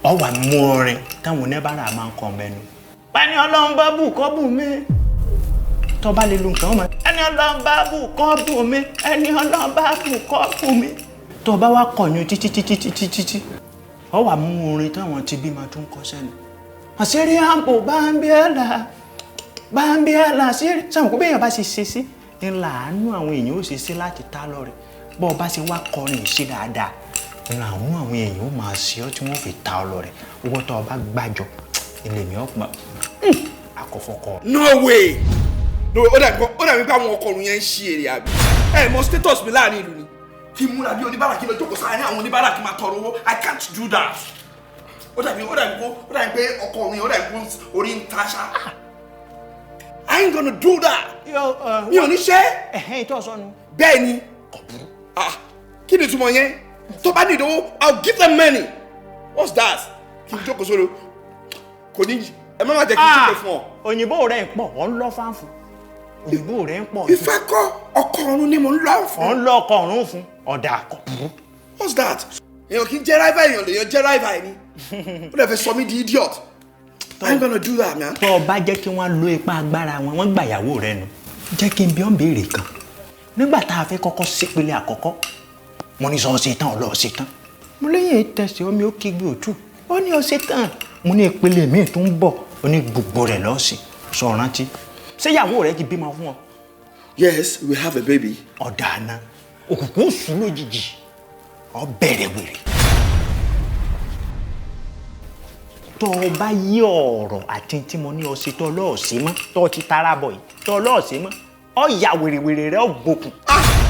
ọ wà mú orin táwọn oníbàárà máa ń kọ mẹ́nu. Ẹni Ọlọ́run bá bù kọ́ bù mí. Tó o bá lè lu nǹkan ọmọ. Ẹni Ọlọ́run bá bù kọ́ bù mí. Ẹni Ọlọ́run bá bù kọ́ bù mí. Tó o bá wá kọ̀yún títí títí títí títí, ọ wà mú orin táwọn ti bí máa tún kọ sẹ́nu. Àṣírí àǹbò bá ń bí ẹ̀ là. Bambi ala ṣe sáwọn kó bẹ́yàn bá ṣe ṣe sí ńlá àánú àwọn èèyàn ó ṣe sí láti ta lọ́rẹ̀ bọ́ ọ bá ṣe wá kọrin ṣe dáadáa ńlá àánú àwọn èèyàn ó máa ṣe ọ́ tí wọ́n fi ta ọ lọ́rẹ̀ owó tó o bá gbàjọ ilé mi ọ̀pọ̀ àkọ́fọ́kọ́. No way, no way. Ó dàbí pé àwọn ọkọ ọ̀run yẹn ń ṣí èrè àbí. Ẹ mọ status mi láàrin ìlú ni kí n múra bí oníbàárà, kí n lọ jókòó sáárín àwọn oníbàárà kí n máa tọrọ owó. I can't do that. Ó dàbí pé ọkọ ọ̀run yẹn, ó dàbí pé orí ń ta ṣá. I ain't gonna do that. Mi ò ní ṣe. Bẹ́ẹ̀ ni. Kí ni ìtumọ̀ yẹn? Tó bá ní ìdánwò, I'll give them money. What's that? Kí n jókòó sórí. Kò ní ẹ má má jẹ́ kí n jókòó fún ọ. Òyìnbó rẹ̀ ń pọ̀, ọ̀ ń lọ fáǹfù. Òyìnbó rẹ̀ ń pọ̀. Ìfẹ́ kọ́ ọkọ ọ̀run ni mò ń lọ fún. Ọ̀ ń lọ ọkọ ọ̀run fún. Ọ̀dà kọ̀. What's that? Èèyàn kì í jẹ́ rival èèyàn, lèèyàn jẹ́ rival ẹni. Ó dẹ̀ fẹ́ sọ mí di idiot. I'm gonna do that, man. Tó o bá jẹ́ kí wọ́n lo ipa agbára wọn, wọ́n gbàyàwó rẹ nù. Jẹ́ kí n bí ọ́n béèrè kan. Nígbà tá a fẹ́ kọ́kọ́ sípele àkọ́kọ́, mo ní sọ ṣe tán, ọlọ́ọ̀ ṣe tán. Mo lẹ́yìn tẹ̀sí omi ó kígbe òtún. Ó ní ó ṣe tán. Mo ní ìpele míì tó ń bọ̀, ó ní gbogbo rẹ̀ lọ́ọ̀sì. Sọ rántí. Ṣé ìyàwó rẹ ti bímọ fún ọ? Yes, we have a baby. Ọ̀dà àná, òkùnkùn sùn lójijì, ó bẹ̀rẹ̀ wèrè. Tó o bá yí ọ̀rọ̀ àti tí mo ní ọ̀sẹ̀ tó lọ́ọ̀sẹ̀ mọ́, tó o ti tara bọ̀ yìí, tó lọ́ọ̀sẹ̀ mọ́, ọ ya wèrèwèrè rẹ ọ gbókun.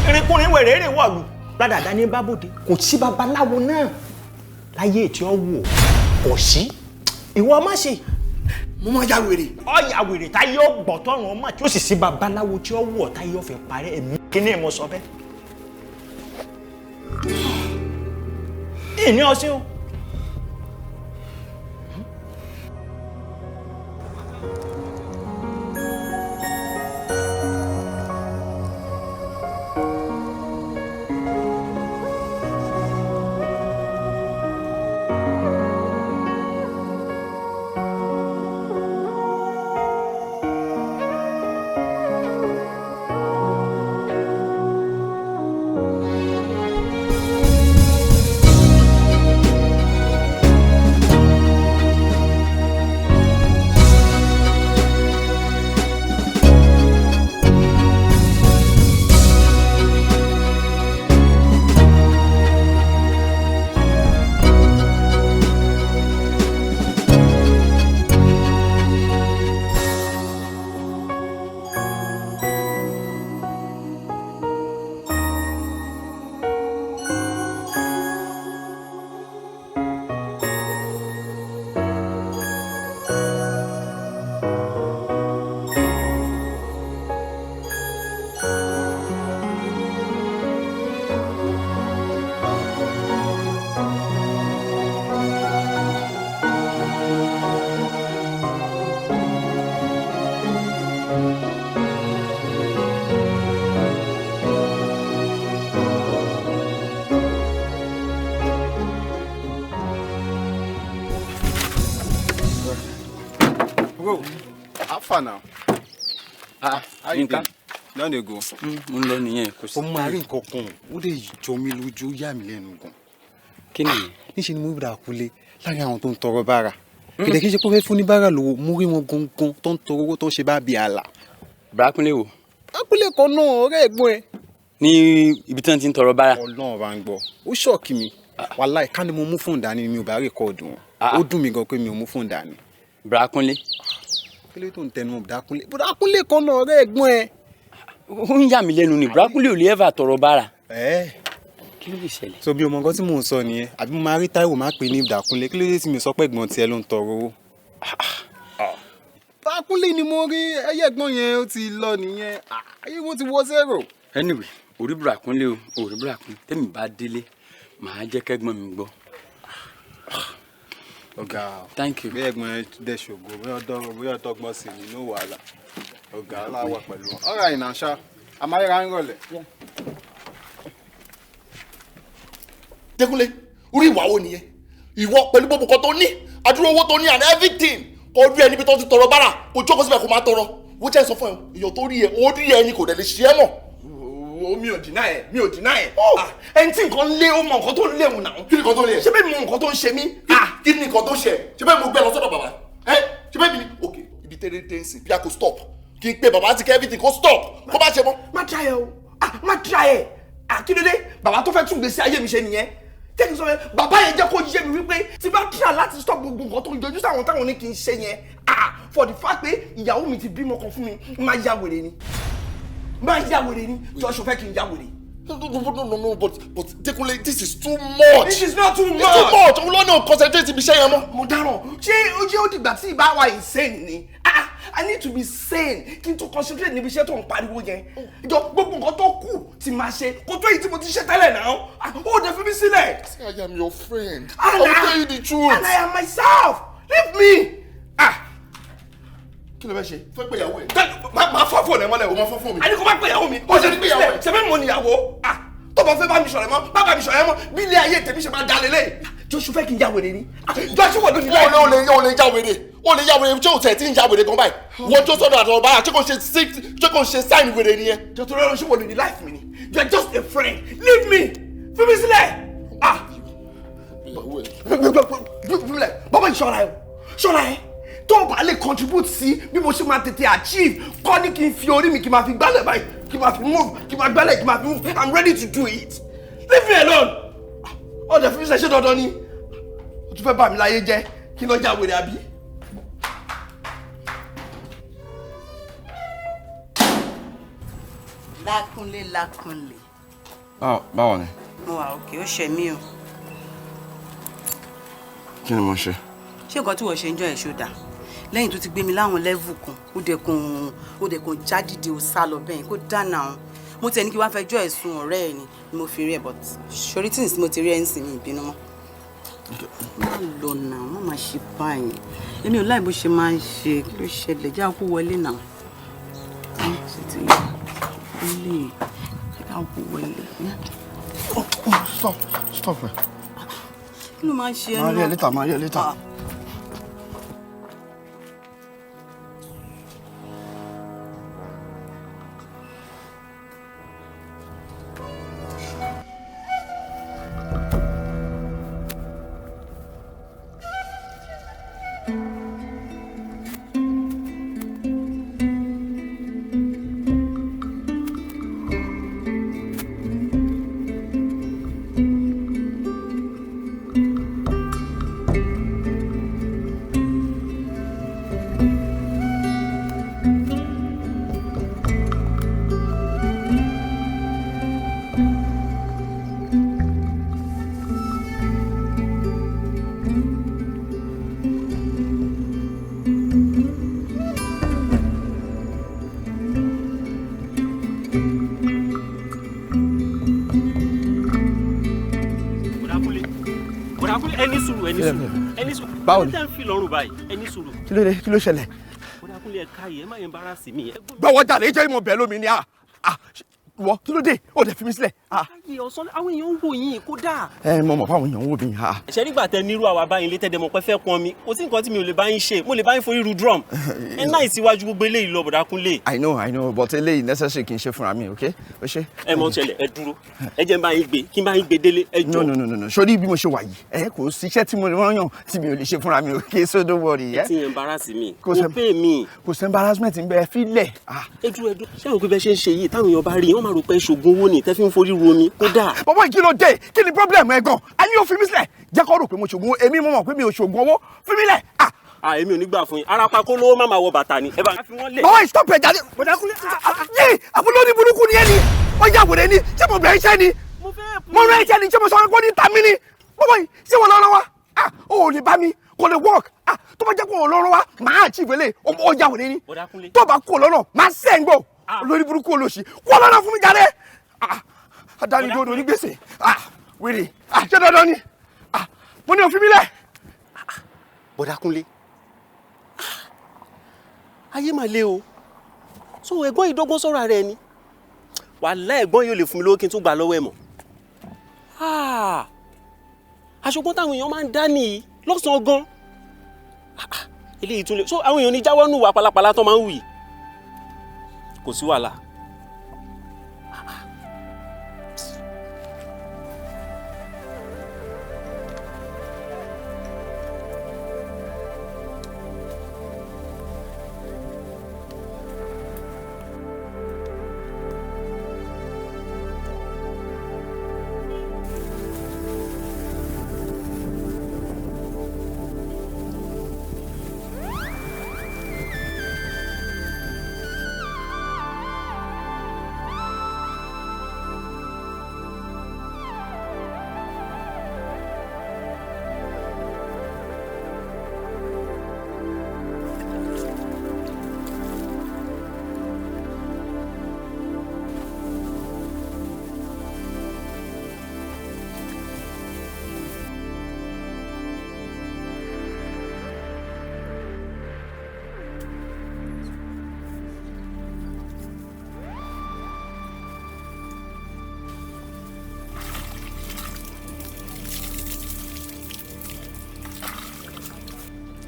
Irinkunrin wèrè rè wọ̀lú. Ládàdá ní bábòde, kò sí babaláwo náà láyé tí ó wò kò sí. Ìwọ má ṣe. Mo máa ya wèrè. Ọ ya wèrè táyé ó gbọ̀ tọrùn ọmọ tí ó sì sí babaláwo tí ó wọ̀ táyé ó fi parẹ́ ẹ̀mí. Kí ni mo sọ bẹ́ẹ̀? Ìní ọsẹ o. Bro, how far now? Ah, How you Yínká. dey? Don dey go. Mo ń lọ nìyẹn, kò sí. Ó máa rí nǹkan kan, ó lè jọ mí lójú, ó yà mí lẹ́nu gan. Kí ni? Níṣẹ́ ni mo rí Kúnlé láàrin àwọn tó ń tọrọ bára. Kìdẹ̀ kí n ṣe pé ó fẹ́ fún ní bára lówó, mo rí wọn gangan tó ń tọrọ owó tó ń ṣe bá bí àlà. Bùrákúnlé wo? Kúnlé kan náà, ọ̀rẹ́ ẹ̀gbọ́n ẹ̀. Ní ibi tí wọ́n ti ń tọrọ bára. Ọlọ́run bá ń gbọ́, ó ṣọ́ọ̀kì mi. Wàláì, ká ní mo mú fóònù dání mi ò bá record wọn. Ó dùn mí gan pé mi ò mú fóònù dání. Bùrákúnlé. Kí ló tó ń tẹnu mọ́ Bùrákúnlé? Bùrákúnlé kan náà, ọ̀rẹ́ ẹ̀gbọ́n ẹ̀. Ó ń yà mí lẹ́nu ni, Bùrákúnlé ò lè ever tọrọ bára. Ẹ́ẹ̀. Kí ló lè ṣẹlẹ̀? So bí o mọ nǹkan tí mò ń sọ nìyẹn, àbí mo máa rí Táíwò máa pè ní Ìdàkúnlé, kí ló dé tí mi sọ pé ẹ̀gbọ́n tiẹ̀ ló ń tọrọ owó? Ìdàkúnlé ni mo rí, ẹyẹ ẹ̀gbọ́n yẹn ó ti lọ nìyẹn, ayé wọn ti wọ zero. Anyway, orí Bùrákúnlé o, orí Bùrákúnlé, tẹ́mi bá délé, màá jẹ́ kẹ́gbọ́n mi gbọ́. Ọ̀gá o, Thank you. bí ẹ̀gbọ́n yẹn dẹ̀ ṣògo, bóyá ọdọ́gbọ́n sí ni, no wàhálà. Ọ̀gá aláwọ̀ pẹ̀lú wọn. Ọ̀rọ̀ àyìnà ṣá, àmàlẹ́ra ń rọ̀lẹ́. Dékúnlé, orí ìwà wo nìyẹn? Ìwọ pẹ̀lú gbogbo nǹkan tó ní, àdúró owó tó ní and everything, kò rí ẹ níbi tó ti tọrọ bára, kò jókòó síbẹ̀ kó máa tọrọ. Wọ́n jẹ́ sọ fún ẹ, èèyàn tó rí ẹ, ó rí ẹ ni kò dẹ̀ lè ṣe é mọ̀. Mi ò deny ẹ, mi ò deny ẹ. Ẹni tí nǹkan lé, ó mọ nǹkan tó ń léwu náà. Kí ni nǹkan tó lé ẹ? Ṣé bẹ́ẹ̀ mi mọ nǹkan tó ń ṣe mí? Kí ni nǹkan tó ṣe ẹ? Ṣé bẹ́ẹ̀ mo gbé ẹ lọ sọ́dọ̀ bàbá? Ẹ ṣé bẹ́ẹ̀ mi ni? Ok, ibi tẹ́lẹ̀ dé ń sìn, bí a kò stop. Kí n pe bàbá àti kẹ́ everything kó stop, kó má ṣe mọ́. Má try ẹ o, má try ẹ. Kí ló dé? Bàbá tó fẹ́ tún gbèsè ayé mi ṣe nìyẹn. Jẹ́ kí n sọ fẹ́, bàbá yẹn jẹ́ kó yé mi wípé tí bá try láti stop gbogbo nǹkan tó ń yọjú sáwọn táwọn ní kí n ṣe yẹn. For the fact pé ìyàwó mi ti bímọ kan fún mi, má ya wèrè ni. Má ya wèrè ni, Joshua fẹ́ kí n ya wèrè. No, no, no, no, no, but Dekunle, this is too much. This is not too much. It's too much. Òun ló ní o concentrate ibi iṣẹ́ yẹn mọ́. Mo dáràn. Ṣé ó jẹ́ ó dìgbà tí ìbá wa insane ni? I need to be sane kí n tó concentrate níbi iṣẹ́ tó ń pariwo yẹn. Ìjọ gbogbo nǹkan tó kù tí máa ṣe kó tó èyí tí mo ti ṣe tẹ́lẹ̀ náà. Ó dẹ̀ fi mí sílẹ̀. See, I am your friend. And I will tell you the truth. And I am myself. Leave me. Kí ló fẹ́ ṣe? Fẹ́ pé ìyàwó ẹ̀. Máa fọ́ fóònù ẹ̀ mọ́lẹ̀ o. O máa fọ́ fóònù mi. A ní kó má pé ìyàwó mi. Ó ṣe ní pé ìyàwó ẹ̀. Ṣé bẹ́ẹ̀ mo níyàwó? Tó bá fẹ́ bá mi sọ̀rọ̀ mọ́, bá mi sọ̀rọ̀ mọ́, bí ilé ayé tèmi ṣe máa dalẹ̀ lé. Joshua fẹ́ kí n ya wèrè ni. Joshua ló ní láì. O lè o lè ya wèrè. O lè ya wèrè. Ṣé o tẹ̀ tí ń ya wèrè gan báyìí? Wọ́n tó sọ̀rọ̀ àtọ̀rọ̀ báyà, ṣé kò ṣe ṣé kò ṣe sign wèrè nìyẹn? Jọ torí ọ̀rọ̀ ṣé wọ́n lò ní life mi ni? You are just a friend. Leave me. Fi mi sílẹ̀. Bàbá yìí ṣọ́ra ẹ o. Ṣọ́ra ẹ. Tó o bá lè contribute sí bí mo ṣe máa tètè achieve, kọ́ ní kí n fi orí mi kí n máa fi gbálẹ̀ báyìí, kí n máa fi move, kí n máa gbálẹ̀, kí n máa fi move. I'm ready to do it. Leave me alone. Ọ̀dẹ̀ fi mi ṣe ṣé dandan ni. O tún fẹ́ bà mí láyé jẹ́ kí n lọ já wèrè àbí. Lákúnlé, Lákúnlé. Báwo ni? Mo wà òkè, ó ṣe mí o. Kí ni mo ṣe? Ṣé nǹkan tí wọ́n ṣe ń jọ ẹ̀ ṣó dáa? Lẹ́yìn tó ti gbé mi láwọn level kan, ó dẹ̀kun já dìde ó sá lọ bẹ́ẹ̀ kó dáná o. Mo tiẹ̀ ní kí wá fẹjọ́ ẹ̀sùn ọ̀rẹ́ ẹ̀ ni mo fi rí ẹ̀, but ṣorí tí mo ti rí ẹ̀ ń sìn mí ìbínú mọ́. Má lọ nà, má má ṣe báyìí. Èmi ò láì bó ṣe máa ń ṣe, kí ló ṣẹlẹ̀? Já kú wọlé nà. Ṣé ti wọlé? Já kú wọlé. Stop, stop ẹ. Kí ló máa ń ṣe ẹ́ náà? Máa rí ẹ later, máa rí ẹ later. Ẹni sùúrù, ẹni sùúrù, ẹni sùúrù. Báwo ni? Kí ló dé ń fi lọ́rùn báyìí? Ẹni sùúrù. Kí ló dé? Kí ló ṣẹlẹ̀? Bọ́dákúnlé, ẹ káyè, ẹ má embarrass mi. Gbọ́wọ́ jáde, jẹ́ ìmọ̀ bẹ́ẹ̀ lómi ni a. Wọ kí ló dé? Ó dẹ̀ fi mí sílẹ̀. Ayé ọ̀sán àwọn èèyàn ń wò yín kódà. Ẹ mọ̀ mọ̀ fáwọn èèyàn ń wò mí. Ṣé nígbà tẹ nírú àwa báyìí lé tẹ́dẹ̀ mọ̀ pé fẹ́ pọn mi, kò sí nǹkan tí mi ò lè bá yín ṣe, mo lè bá yín forí ru drum. Ẹ náà ìsíwájú gbogbo eléyìí lọ, Bọ̀dá Kúnlé. I know, I know, but eléyìí necessary kì í ṣe fúnra mi, okay? Ó ṣe. Ẹ mọ̀ ń ṣẹlẹ̀, ẹ dúró. Ẹ jẹ́ n bá yín gbé, kí n bá yín gbé délé, ẹ jọ̀ọ́. No, no, no, no, no. Sórí bí mo ṣe wà yìí, ẹ kò síṣẹ́ tí mo rán yàn tí mi ò lè ṣe fúnra mi, okay? So don't worry. Ẹ ti embarrass mi. Kò pay mi. Kò sí embarrassment ń bẹ, ẹ fi lẹ̀. Ẹ dúró, ẹ dúró. Ṣé àwọn pé bẹ́ẹ̀ ṣe ń ṣe yìí táwọn èèyàn bá rí i, wọ́n máa rò pé ṣògùn owó ni tẹ́ fi ń forí ru omi kódà. Bàbá, kí ló dé? Kí ni problem ẹ gan? A ní o fi mí sílẹ̀. Jẹ́ kó rò pé mo ṣògùn owó, èmi mo mọ̀ pé mi ò ṣògùn owó. Fi mí lẹ̀. À, èmi ò ní gbà fún yín. Arapa kó lówó má máa wọ bàtà ni. Ẹ bá fi wọ́n lẹ̀. Bàbá yìí, stop ẹ̀ jáde. Bọ̀dá Kúnlé. Yé, àbúrò ní burúkú ni ẹ ni. Wọ́n yà wèrè ni. Ṣé mo bẹ̀rẹ̀ iṣẹ́ ni? Mo rẹ̀ iṣẹ́ ni. Ṣé mo sọ pé ó ní ta mí ni? Bàbá yìí, ṣé wọ́n lọ́rọ́ wa? O ò lè bá mi, kò lè work. Tó bá jẹ́ kó o lọ́rọ́ wa, màá achieve eléyìí. Ó yà wèrè ni. Tó bá kó o lọ́nà, màá sẹ́ ń gbò. Olórí burúkú olóṣì. Kó o lọ́nà fún mi jáde. Adánidodo onígbèsè. Wèrè. Ṣé dandan ni? Mo ní òfin mi lẹ̀. Bọ̀dá Kúnlé, ayé mà le o. So ẹ̀gbọ́n yìí dọ́gbọ́n sọ̀rọ̀ ara ẹ ni. Wàhálà, ẹ̀gbọ́n yìí ò lè fún mi lówó kí n tún gbà lọ́wọ́ ẹ̀ mọ́. Aṣọ́gbọ́n táwọn èèyàn máa ń dá nìyí lọ́sàn-án gan. Eléyìí tún lè so àwọn èèyàn ní jáwọ́ nù wà pálapàla tó máa ń wù yìí. Kò sí wàhálà.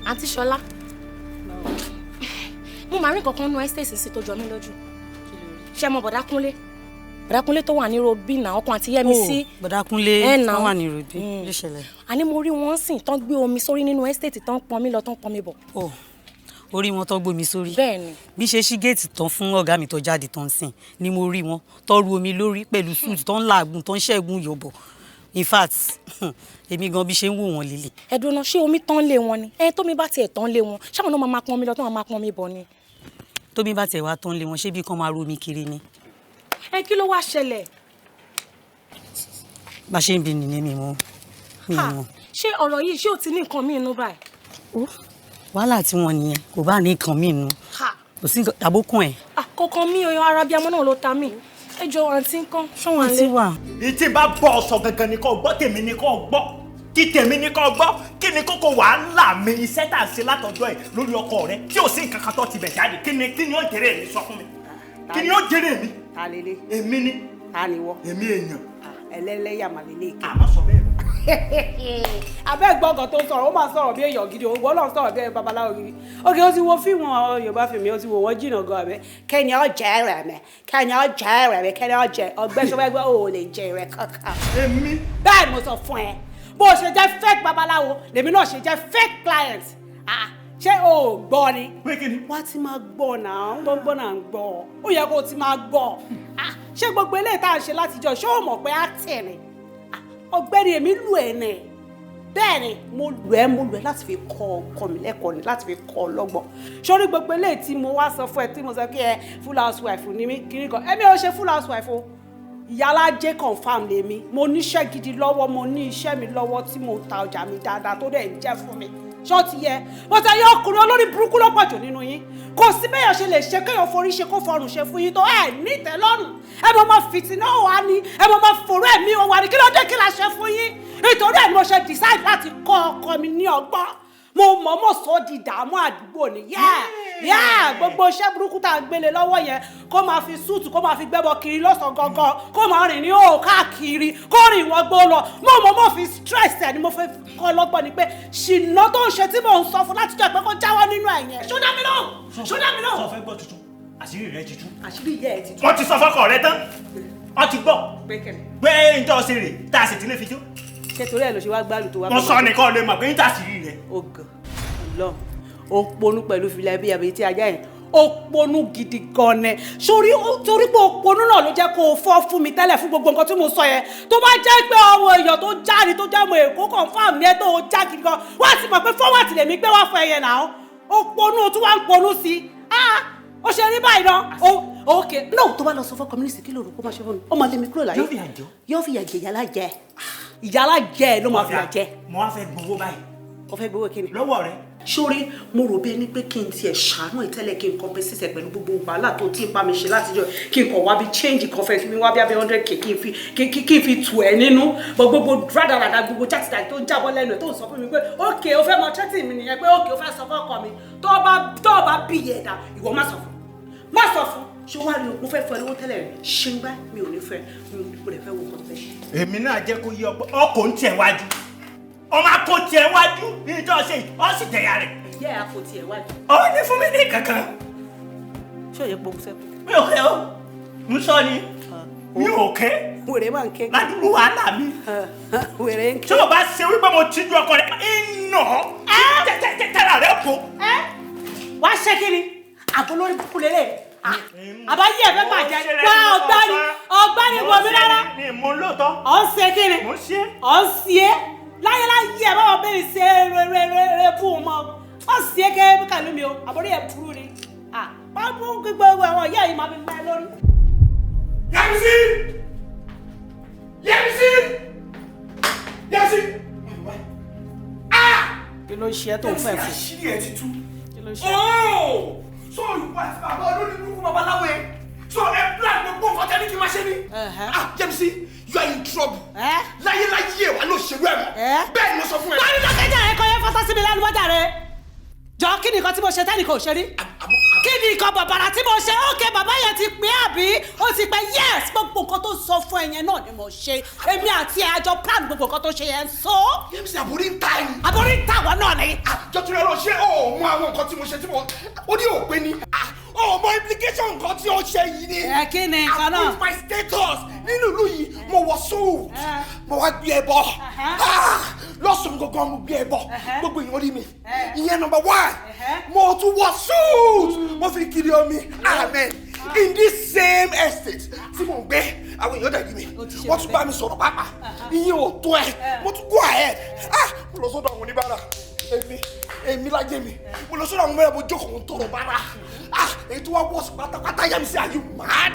Àǹtí Ṣọlá, mo máa rí nǹkan kan nú estate sí tó jọ mí lójú. Ṣé mo Bọ̀dá Kúnlé? Bọ̀dá Kúnlé tó wà ní Robí náà, ọkọ àti Yẹ́misí. Bọ̀dá Kúnlé tó wà ní Robí, ló ṣẹlẹ̀? Àní mo rí wọn sìn tán gbé omi sórí nínú estate, tán pọn mi lọ, tán pọn mi bọ̀. Orí wọn tó gbómi sórí. Bẹ́ẹ̀ni. Bí ṣe ṣí géètì tán fún ọ̀gá mi tó jáde tán sìn ni mo rí wọn tó ru omi lórí pẹ̀lú suit, tó ń làágùn, tó ń ṣẹ́gun yọ̀bọ̀. In fact, èmi gan bí ṣe ń wò wọ́n lílì. Ẹ̀dùn náà, ṣé omi tán lé wọn ni? Ẹ tómi bá tiẹ̀ tán lé wọn, ṣáwọn náà máa pọn mi lọ, tó máa pọn mi bọ̀ ni? Tómi bá tiẹ̀ wá tán lé wọn, ṣé bí kán máa ru omi kiri ni? Ẹ kí ló wá ṣẹlẹ̀? Bá ṣe ń bi nìyẹn, mi mọ̀, mi mọ̀. Ṣé ọ̀rọ̀ yìí, ṣé ò ti ní nǹkan míì nú báyìí? Wàhálà tí wọn nìyẹn, kò bá ní nǹkan míì nú. Kò sí àbókùn ẹ̀. Àkọ́kọ́ mi ò, ara bíi amọ́ náà ló ta mí. Ẹ jọ, àǹtí nǹkan ṣọ́wọ́n lé. Ìtì bá bọ́ ọ̀sọ̀ gangan ni kò gbọ́, tèmi ni kò gbọ́, kí tèmi ni kò gbọ́. Kí ni kókó wàhálà mi, iṣẹ́ tá a ṣe látọjọ́ ẹ̀ lórí ọkọ rẹ tí ò sí nǹkan kan tó ti bẹ̀ jáde? Kí ni ó jèrè mi? Sọ fún mi, kí ni ó jèrè mi? Ta lélẹ̀? Èmi ni. Ta ni wọ? Èmi èèyàn. Ẹlẹ́lẹ́yà màlélẹ́ ìké. Àmọ́ sọ bẹ́ẹ̀. Abẹ́ gbọ́ngàn tó ń sọ̀rọ̀, ó máa sọ̀rọ̀ bí èèyàn gidi, òun náà sọ̀rọ̀ bí babaláwo gidi. Ókè, ó ti wo fíìmù àwọn Yorùbá fíìmù, ó ti wo wọ́n jìnnà gan abẹ́. Kẹ́ni ọ jẹ́ rẹ̀ mẹ́, kẹ́ni ọ jẹ́ rẹ̀ mẹ́, kẹ́ni ọ jẹ́ ọgbẹ́ sọ́wọ́ ò lè jẹ rẹ̀ kankan. Èmi. Bẹ́ẹ̀ ni mo sọ fún ẹ, bó o ṣe jẹ́ fake babaláwo lèmi náà ṣe jẹ́ fake client. Ṣé o ò gbọ́ ni? Wá ti máa gbọ́ náà, ń gbọ́ gbọ́ náà ń gbọ́, ó yẹ kó o ti máa gbọ́. Ṣé gbogbo eléyìí tá à ń ṣe látijọ́, ṣé o mọ̀ pé acting ni? Ọ̀gbẹ́ni, èmi lù ẹ́ nì. Bẹ́ẹ̀ ni mo lù ẹ́, mo lù ẹ́ láti fi kọ́ ọkọ mi lẹ́kọ̀ọ́ ni, láti fi kọ́ ọ lọ́gbọ́n. Sórí gbogbo eléyìí tí mo wá sọ fún ẹ, tí mo sọ kí ẹ full housewife ni mí kiri kan, èmi ò ṣe full housewife o. Ìyálájé confam lèmi. Mo níṣẹ́ gidi lọ́wọ́, mo ní iṣẹ́ mi lọ́wọ́ tí mo ta ọjà mi dáadáa tó dẹ̀ ń jẹ́ fún mi. Ṣó ti yẹ bó ti yẹ? Ọkùnrin olórí burúkú ló pọ̀jù nínú yín. Kò sí bẹ́yàn ṣe lè ṣe kéèyàn forí ṣe kó fọrùn ṣe fún yín tó, ẹ ní ìtẹ́lọ́rùn. Ẹ mọ̀ mọ̀ fìtínà wà ní, ẹ mọ̀ mọ̀ fòrò ẹ̀mí wà ní. Kí ló dé? Kí la ṣe fún yín? Nítorí ẹ̀ ni mo ṣe decide láti kọ́ ọkọ mi ní ọgbọ́n. Mo mọ̀ mọ̀ sọ di ìdààmú àdúgbò ni. Yẹ́ Yá gbogbo iṣẹ́ burúkú tá a gbélé lọ́wọ́ yẹn, kó máa fi suit, kó máa fi gbẹ́bọ kiri lọ́sàn-án gangan, kó máa rìn ní òò káàkiri, kó rìn wọ́n gbó lọ. Mo fi stress ẹ̀ ni mo fẹ́ kọ́ lọ́gbọ́n ni pé ṣìnà tó ń ṣe tí mò ń sọ fún láti jẹ́ pé kó jáwọ́ nínú ẹ̀ yẹn. Ṣó dá mi lóhùn? Ṣó dá mi lóhùn? Sọ fẹ́ gbọ́ tuntun, àṣírí rẹ ti tú. Àṣírí ìyá ẹ̀ ti tú. Wọ́n ti sọ fọ́kọ rẹ tán, wọ́n ti gbọ́ pé n tó ṣe rè tá a sì ti lè fi jó. Ṣé torí ẹ̀ ló ṣe wá gbálù tó wá. Wọ́n sọ nìkan lè mọ̀ pé n tà sí rẹ. Ó gàn Ọlọ́run, ó ponú pẹ̀lú fìlà ẹbí àbí tí ajá yẹn, ó ponú gidi gan ni. Sórí torí pé ó ponú náà ló jẹ́ kó o fọ́ fún mi tẹ́lẹ̀ fún gbogbo nǹkan tí mo sọ yẹn. Tó bá jẹ́ pé ọmọ èèyàn tó jáde tó jẹ́ ọmọ Èkó confam ní ẹ tó o já gidi gan, wá ti mọ̀ pé fọ́wọ́tì lèmi gbé wá fún ẹyẹ náà. Ó ponú, ó tún wá ń ponú sí i. Ó ṣe rí báyìí náà. Ok, no, tó bá lọ sọ fún community kí lóru kó má ṣe fún mi, ó máa lé mi kúrò láyé. Yóò fìyà jẹ. Yóò fìyà jẹ ìyálà jẹ. Ìyálà jẹ ló máa fìyà jẹ. Mo wá fẹ́ gbowó báyìí. O fẹ́ gbowó kíni? Lọ́wọ́ rẹ. Sórí mo rò bí ẹni pé kí n tiẹ̀ ṣàánú ẹ̀ tẹ́lẹ̀, kí n compensate pẹ̀lú gbogbo wàhálà tó ti ń bá mi ṣe látijọ́, kí n kàn wá bí change kan fẹ́ mi wá bí abẹ́ 100K kí n fi tù ẹ́ nínú. Bọ̀ gbogbo rádaràda gbogbo játìdá tó ń jábọ́ lẹ́nu ẹ̀ tó ń sọ fún mi pé ok o fẹ́ mọ tẹ́tì mi nìyẹn, pé ok o fẹ́ sọ fọ́kọ mi, tó bá bí yẹ̀ dà ìwọ má sọ fún, má sọ fún. Ṣé wàá rí o, mo fẹ́ fọ ẹ lówó tẹ́lẹ̀ rẹ̀ ṣé ń gbá mi ò ní fẹ́, mi ò fẹ́ wo nǹkan tó fẹ́ ṣe. Èmi náà jẹ́ kó yí ọkọ̀ ń tiẹ̀ wájú, ọmọ akó tiẹ̀ wájú ní ìjọ ṣe ọ sì tẹ̀yà rẹ̀. Ìyá ẹ̀ akó tiẹ̀ wájú. Ọ ní fún mi ní kankan. Ṣé òye pokùn sẹ́kù? Mi ò kẹ́ o, ń sọ ni, mi ò kẹ́. Wèrè máa ń ké. Ládùúgbò wàhálà mi. Wèrè ń ké. Tí o bá ṣe wípé mo tijú ọkọ rẹ, iná tẹ́tẹ́ra rẹ kó. Wá ṣe kí ni? Àbò lórí kúkú lélẹ̀. Àbáyé ẹ̀ fẹ́ bàjẹ́. Wá ọ̀gbẹ́ni, ọ̀gbẹ́ni wò mí rárá. Mi mú lóòótọ́. Ọ̀ ń ṣe kí ni? Mo ń ṣe. Ọ̀ ń ṣe é. Láyéláyé ẹ̀ báwọn bẹ́ẹ̀ ṣe rere fún un mọ́. Ọ̀ ṣe é kẹ́ kàlú mi o, àbórí ẹ̀ burú ni. Wọ́n mú gbogbo àwọn ìyá yìí máa fi mẹ́ lórí. Yẹ́misí! Yẹ́misí! Yẹ́misí! Kí ló ṣe é tó ń fẹ́ fún? Àṣírí ẹ̀ ti tú. Kí ló ṣe é? So ìwọ àti bàbá olórí burúkú babaláwo ẹ. So ẹ plan gbogbo nǹkan tẹ́ ní kí n máa ṣe ni. Ah Yẹ́misí, you are in trouble. Láyéláyé wà ló ṣerú ẹ̀ mọ́. Bẹ́ẹ̀ ni mo sọ fún ẹ. Báyìí lọ́kẹ́jà rẹ̀ kọ́ yẹn fọ́tọ́ sí mi lẹ́nu mọ́jà rẹ̀. Jọ kí ni nǹkan tí mo ṣe tẹ́nìkan ò ṣe rí? Kí ni nǹkan bàbàrà tí mo ṣe? Ókè bàbá yẹn ti pé àbí? Ó ti pẹ́ yes gbogbo nǹkan tó sọ fún ẹ yẹn náà ni mo ṣe. Èmi àti ẹ àjọ plan gbogbo nǹkan tó ṣe yẹn sọ. Yẹ́misí àbórí ń ta ẹni. Àbórí ń ta wọ́n náà ni. Jọ́tún lọ ṣé o mọ àwọn nǹkan tí mo ṣe tí mo ó ní òpin ni. O mọ implication nǹkan tí o ṣe yìí ni. Ẹ kí ni nǹkan náà? I put my status nínú ìlú yìí, mo wọ suit, mo wá gbé ẹbọ. Lọ́sàn-án gangan mo gbé ẹbọ, gbogbo èèyàn rí mi. Ìyẹn number one, mo tún wọ suit, mo fi kiri omi, amen. In this same estate tí mo ń gbé, àwọn èèyàn dàbí mi, wọ́n tún bá mi sọ̀rọ̀ pàápàá. Ìyẹn ò tó ẹ, mo tún go ahead. Mo lọ sọ́dọ̀ àwọn oníbàárà, èmi lájẹ mi, mo lọ sọ́dọ̀ àwọn mẹ́rin, mo jókòó mo ń tọrọ bàrà. Èyí tó wá wọ́ọ̀sì pátápátá Yẹ́misí, are you mad?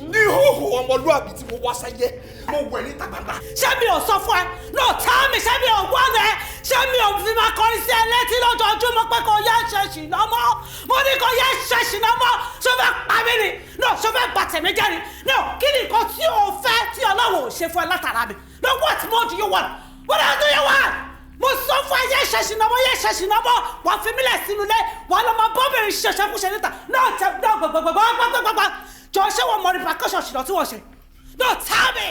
Ní ìhòòhò ọmọlúwàbí tí mo wá sáyé, mo wẹ̀ níta gbangba. Ṣé mi ò sọ fún ẹ? No tell me, ṣé mi ò wá rẹ? Ṣé mi ò fi máa kọrin sí ẹ létí lójoojúmọ́ pé kò yẹ ṣe ṣìnà mọ́? Mo ní kò yẹ ṣe ṣìnà mọ́. Ṣé o fẹ́ pa mí ni? No, ṣé o fẹ́ bà tèmi jẹ́ ni? No, kí ni nǹkan tí o fẹ́ tí Ọlọ́run ò ṣe fún ẹ látara mi? No, what more do you want? What else do you want? Mo sọ fún ẹ yẹ ṣe ṣìnà mọ́, yẹ ṣe ṣìnà mọ́, wàá fi mílẹ̀ sínú ilé, wàá lọ máa bọ́bìnrin ṣẹṣẹkúṣe níta. Náà tẹ náà gbọ̀gbọ̀gbọ̀gbọ̀gbọ̀gbọ̀ jọ ṣé wọ́n mọ repercussion ṣìnà tí wọ́n ṣe? No tell me.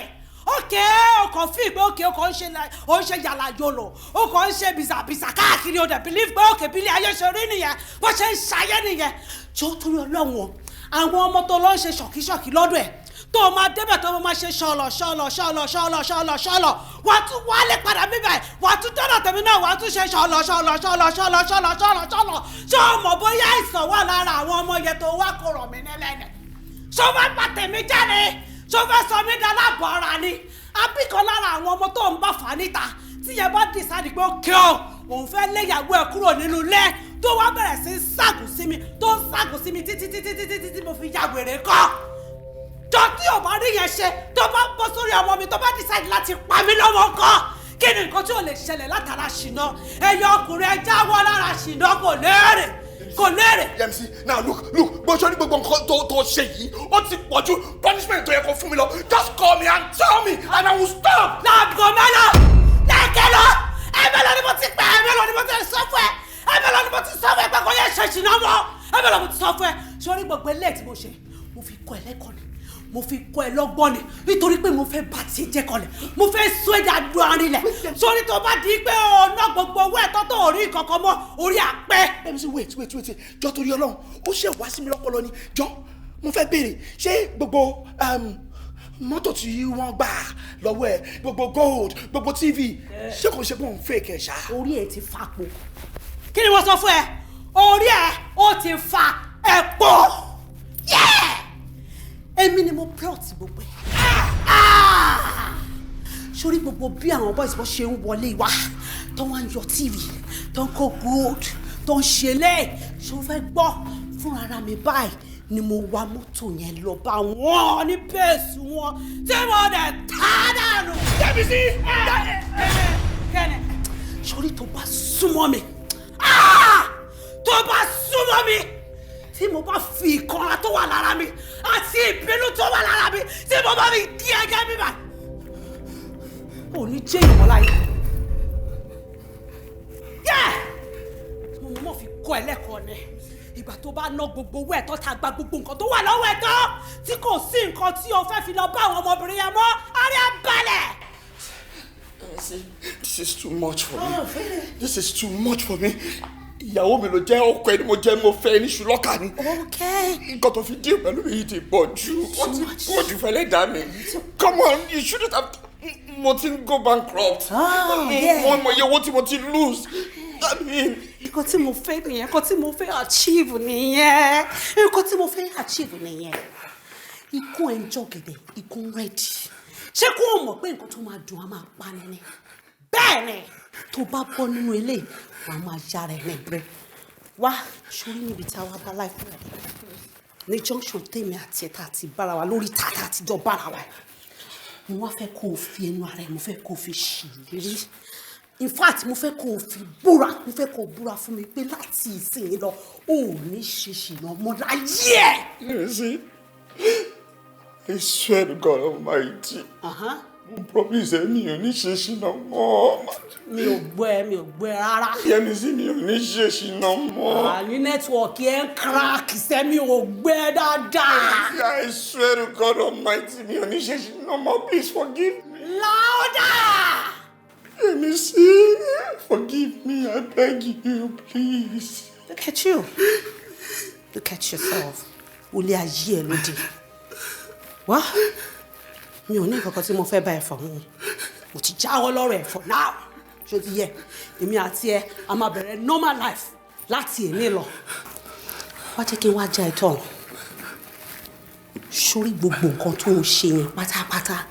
Okay, o kàn fi pé okay o kàn ń ṣe yàrá yòlò, o kàn ń ṣe bìsàbìsà káàkiri, o dẹ̀ believe pé okay bílẹ̀ ayé ṣe rí nìyẹn, bó ṣe ń ṣayé nìyẹn. Jọ torí Ọlọ́run o, àwọn ọmọ tó lọ ń ṣe ṣọ̀kíṣọ̀kí lọ́dọ̀ ẹ̀ tó o máa débẹ̀ tó o máa ṣe ṣọlọ̀ ṣọlọ̀ ṣọlọ̀ ṣọlọ̀ ṣọlọ̀ ṣọlọ̀, wà á tún wálé padà bíbẹ̀, wà á tún dọ́nà tèmi náà, wà á tún ṣe ṣọlọ̀ ṣọlọ̀ ṣọlọ̀ ṣọlọ̀ ṣọlọ̀ ṣọlọ̀ ṣọlọ̀. Ṣé o mọ̀ bóyá àìsàn wà lára àwọn ọmọ yẹn tó wá kó rọ̀ mí nílẹ̀ ni? Ṣé o fẹ́ pa tèmi jáde? Ṣé o fẹ́ sọ mí dá láàbọ̀ ara ni? Àbíkan lára àwọn ọmọ tó ń bá fà níta tí yẹn bá dìsáàdì pé ó kí o òun fẹ́ léyàwó ẹ̀ kúrò nínú ilé, tó wá bẹ̀rẹ̀ sí ságùn sí mi, tó ń ságùn sí mi títí títí títí títí mo fi ya wèrè kọ́. Jọ tí ò bá rí yẹn ṣe, tó bá bọ́ sórí ọmọ mi, tó bá decide láti pa mí lọ́mọ kọ́, kí ni nǹkan tí ò lè ṣẹlẹ̀ látara ṣìnà? Ẹ̀yin ọkùnrin ẹ jáwọ́ lára ṣìnà, kò léèrè, kò léèrè. Yẹ́misí, now look, look, bó ṣe ní gbogbo nǹkan tó ṣe yìí, ó ti pọ̀ ju punishment tó yẹ kó fún mi lọ. Just call me and tell me and I will stop. Láàbùkọ mẹ́lọ, lẹ́ẹ̀kẹ́ lọ, ẹ mẹ́lọ ni mo ti pẹ́, ẹ mẹ́lọ ni mo ti sọ fún ẹ, ẹ mẹ́lọ ni mo ti sọ fún ẹ pé kò yẹ ṣe ṣìnà mọ́, ẹ Mélòó mo ti sọ fún ẹ? Sórí gbogbo eléyìí tí mo ṣe, mo fi kọ́ ẹ lẹ́kọ̀ọ́ ni, mo fi kọ́ ẹ lọ́gbọ́n ni, nítorí pé mo fẹ́ bá ti jẹ́ kọlẹ̀, mo fẹ́ sọ ẹ́ dàdú arinlẹ̀. Sórí tó bá di pé ọ̀nà gbogbo owó ẹ̀tọ́ tó rí kankan mọ́ orí àpẹ́. Yẹ́misí, wait, wait, wait, jọ, torí Ọlọ́run, ó ṣe wá sí mi lọ́pọlọ ni. Jọ, mo fẹ́ béèrè, ṣé gbogbo mọ́tò tí wọ́n gbà lọ́wọ́ ẹ̀, gbogbo gold, gbogbo TV, ṣé kò ṣe pé òun fake ẹ̀ ṣá? Orí ẹ̀ ti fa po. Kí ni mo sọ fún ẹ? Orí ẹ̀ ó ti fa ẹ̀pọ̀. Èmi ni mo plot gbogbo ẹ̀. Sórí gbogbo bí àwọn boys bó ṣe ń wọlé wá, tó wá ń yọ TV, tó ń kó gold, tó ń ṣe lé, ṣó fẹ́ gbọ́? Fúnra mi báyìí ni mo wa mọ́tò yẹn lọ bá wọn ní bẹ́ẹ̀sì wọn tí mo dẹ̀ tá dànù. Yẹ́misí. Kẹ́ni, sórí tó bá súnmọ́ mi, tó bá súnmọ́ mi, tí mo bá fi ìkanra tó wà lára mi àti ìbínú tó wà lára mi, tí mo bá fi kí ẹgẹ́ mi bá, ò ní jẹ́ ìwọ láyé. Yẹ́ mo mọ̀ fi kọ́ ẹ lẹ́kọ̀ọ́ ni. Ìgbà tó bá ná gbogbo owó ẹ̀tọ́, tá a gba gbogbo nǹkan tó wà lọ́wọ́ ẹ̀tọ́, tí kò sí nǹkan tí o fẹ́ fi lọ bá àwọn ọmọbìnrin yẹn mọ́, àrí àbálẹ̀. This is too much for me. This is too much for me. Ìyàwó mi ló jẹ́, ọkọ ẹni mo jẹ́, mo fẹ́ ní ṣùlọ́kà ni. Nǹkan tó fi dín pẹ̀lú mi yìí ti pọ̀ jù. Ó ti pọ̀ jù fẹ́lẹ́ dá mi. Come on, you shouldn't have. Mo ti ń go bankrupt. Mo mọ iye owó tí mo ti lose. I mean. Nǹkan tí mo fẹ́ nìyẹn, nǹkan tí mo fẹ́ achieve nìyẹn, nǹkan tí mo fẹ́ achieve nìyẹn. Ikú ẹ̀ ń jọ gẹ̀dẹ̀, ikú ń ready. Ṣé kó o mọ̀ pé nǹkan tó máa dùn á máa pa ni ni? Bẹ́ẹ̀ ni, tó bá bọ́ nínú ilé, wàá máa yára ẹ̀ lẹ́gbẹ̀rẹ́. Wá, sórí níbi tí a wá bá láìpẹ́ rẹ̀ ní junction tèmi àti ẹ̀ta àti bára wa lórí tàtà àtijọ́ bára wa. Mo wá fẹ́ kó o fi ẹnu ara ẹ̀, mo fẹ́ kó o fi ṣèlérí. In fact, mo fẹ́ kó o fi búra, mo fẹ́ kó o búra fún mi pé láti ìsinyìí lọ, o ò ní ṣe ṣìnà mọ́ láyé ẹ̀. Yẹ́misí, I swear to God Almighty. Mo promise ẹ, mi ò ní ṣe ṣìnà mọ́. Mi ò gbọ́ ẹ, mi ò gbọ́ ẹ rárá. Yẹ́misí, mi ò ní ṣe ṣìnà mọ́. Àní network ẹ ń crack sẹ́, mi ò gbọ́ ẹ dáadáa. I swear to God Almighty, mi ò ní ṣe ṣìnà mọ́. Please forgive me. Louder! Yẹ́misí, forgive me, I beg you, please. Look at you. Look at yourself. Olé ayé ẹ lóde. Wá, mi ò ní nǹkan kan tí mo fẹ́ bá ẹ fọ̀ mú. Mo ti jáwọ́ lọ́rọ̀ ẹ̀ for now. Ṣó ti yẹ? Èmi àti ẹ, a máa bẹ̀rẹ̀ normal life láti èní lọ. Wá, jẹ́ kí n wá já ẹ tọ̀. Sórí gbogbo nǹkan tó ń ṣe yẹn pátápátá,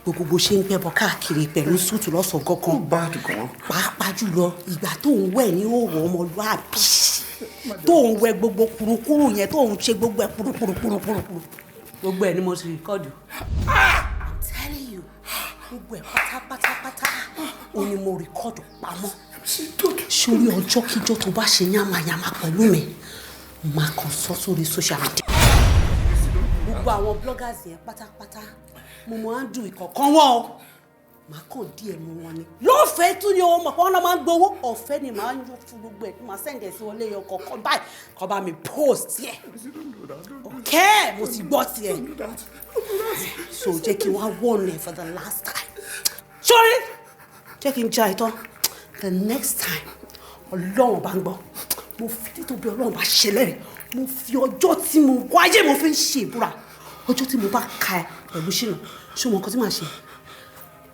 gbogbo bó ṣe ń gbẹ́bọ káàkiri pẹ̀lú suit lọ́sàn-án kankan, pàápàá jùlọ ìgbà tó ń wẹ̀ ní òwò ọmọlúàbí, tó ń wẹ gbogbo kurukuru yẹn, tó ń ṣe gbogbo ẹ̀ kurukurukurukurukuru, gbogbo ẹ̀ ni mo ti record. I'm telling you, gbogbo ẹ̀ pátápátápátá ò ní mo record pamọ́. Sórí ọjọ́ kíjọ́ tó bá ṣe yánmayànmá pẹ̀lú mi, máa kàn sọ sórí social media, gbogbo àwọn bloggers yẹn pátápátá, mo máa ń dùn ìkọ̀kan wọn o, màá kàn díẹ̀ mú wọn ni lọ́fẹ̀ẹ́ tún ni. Owó mọ̀ pé wọ́n náà máa ń gbowó ọ̀fẹ́ ni, màá ń yọ fún gbogbo ẹ̀, màá send ẹ̀ sí wọn léyọ kọ̀ọ̀kan báyìí, kọ́ bá mi post yẹ. Ok, mo ti gbọ́ tiẹ̀. So jẹ́ kí n wá warn ẹ for the last time. Sorry, jẹ́ kí n já ìtọ́. The next time, Ọlọ́run bá ń gbọ́, mo fi títóbi Ọlọ́run bá ṣẹlẹ̀ rẹ̀, mo fi ọjọ́ tí mo wáyé, mo fi ń ṣe ìbúra, ọjọ́ tí mo bá ka ẹ pẹ̀lú ṣìnà, ṣé mo nǹkan tí màá ṣe?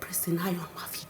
Pressing iron máa fi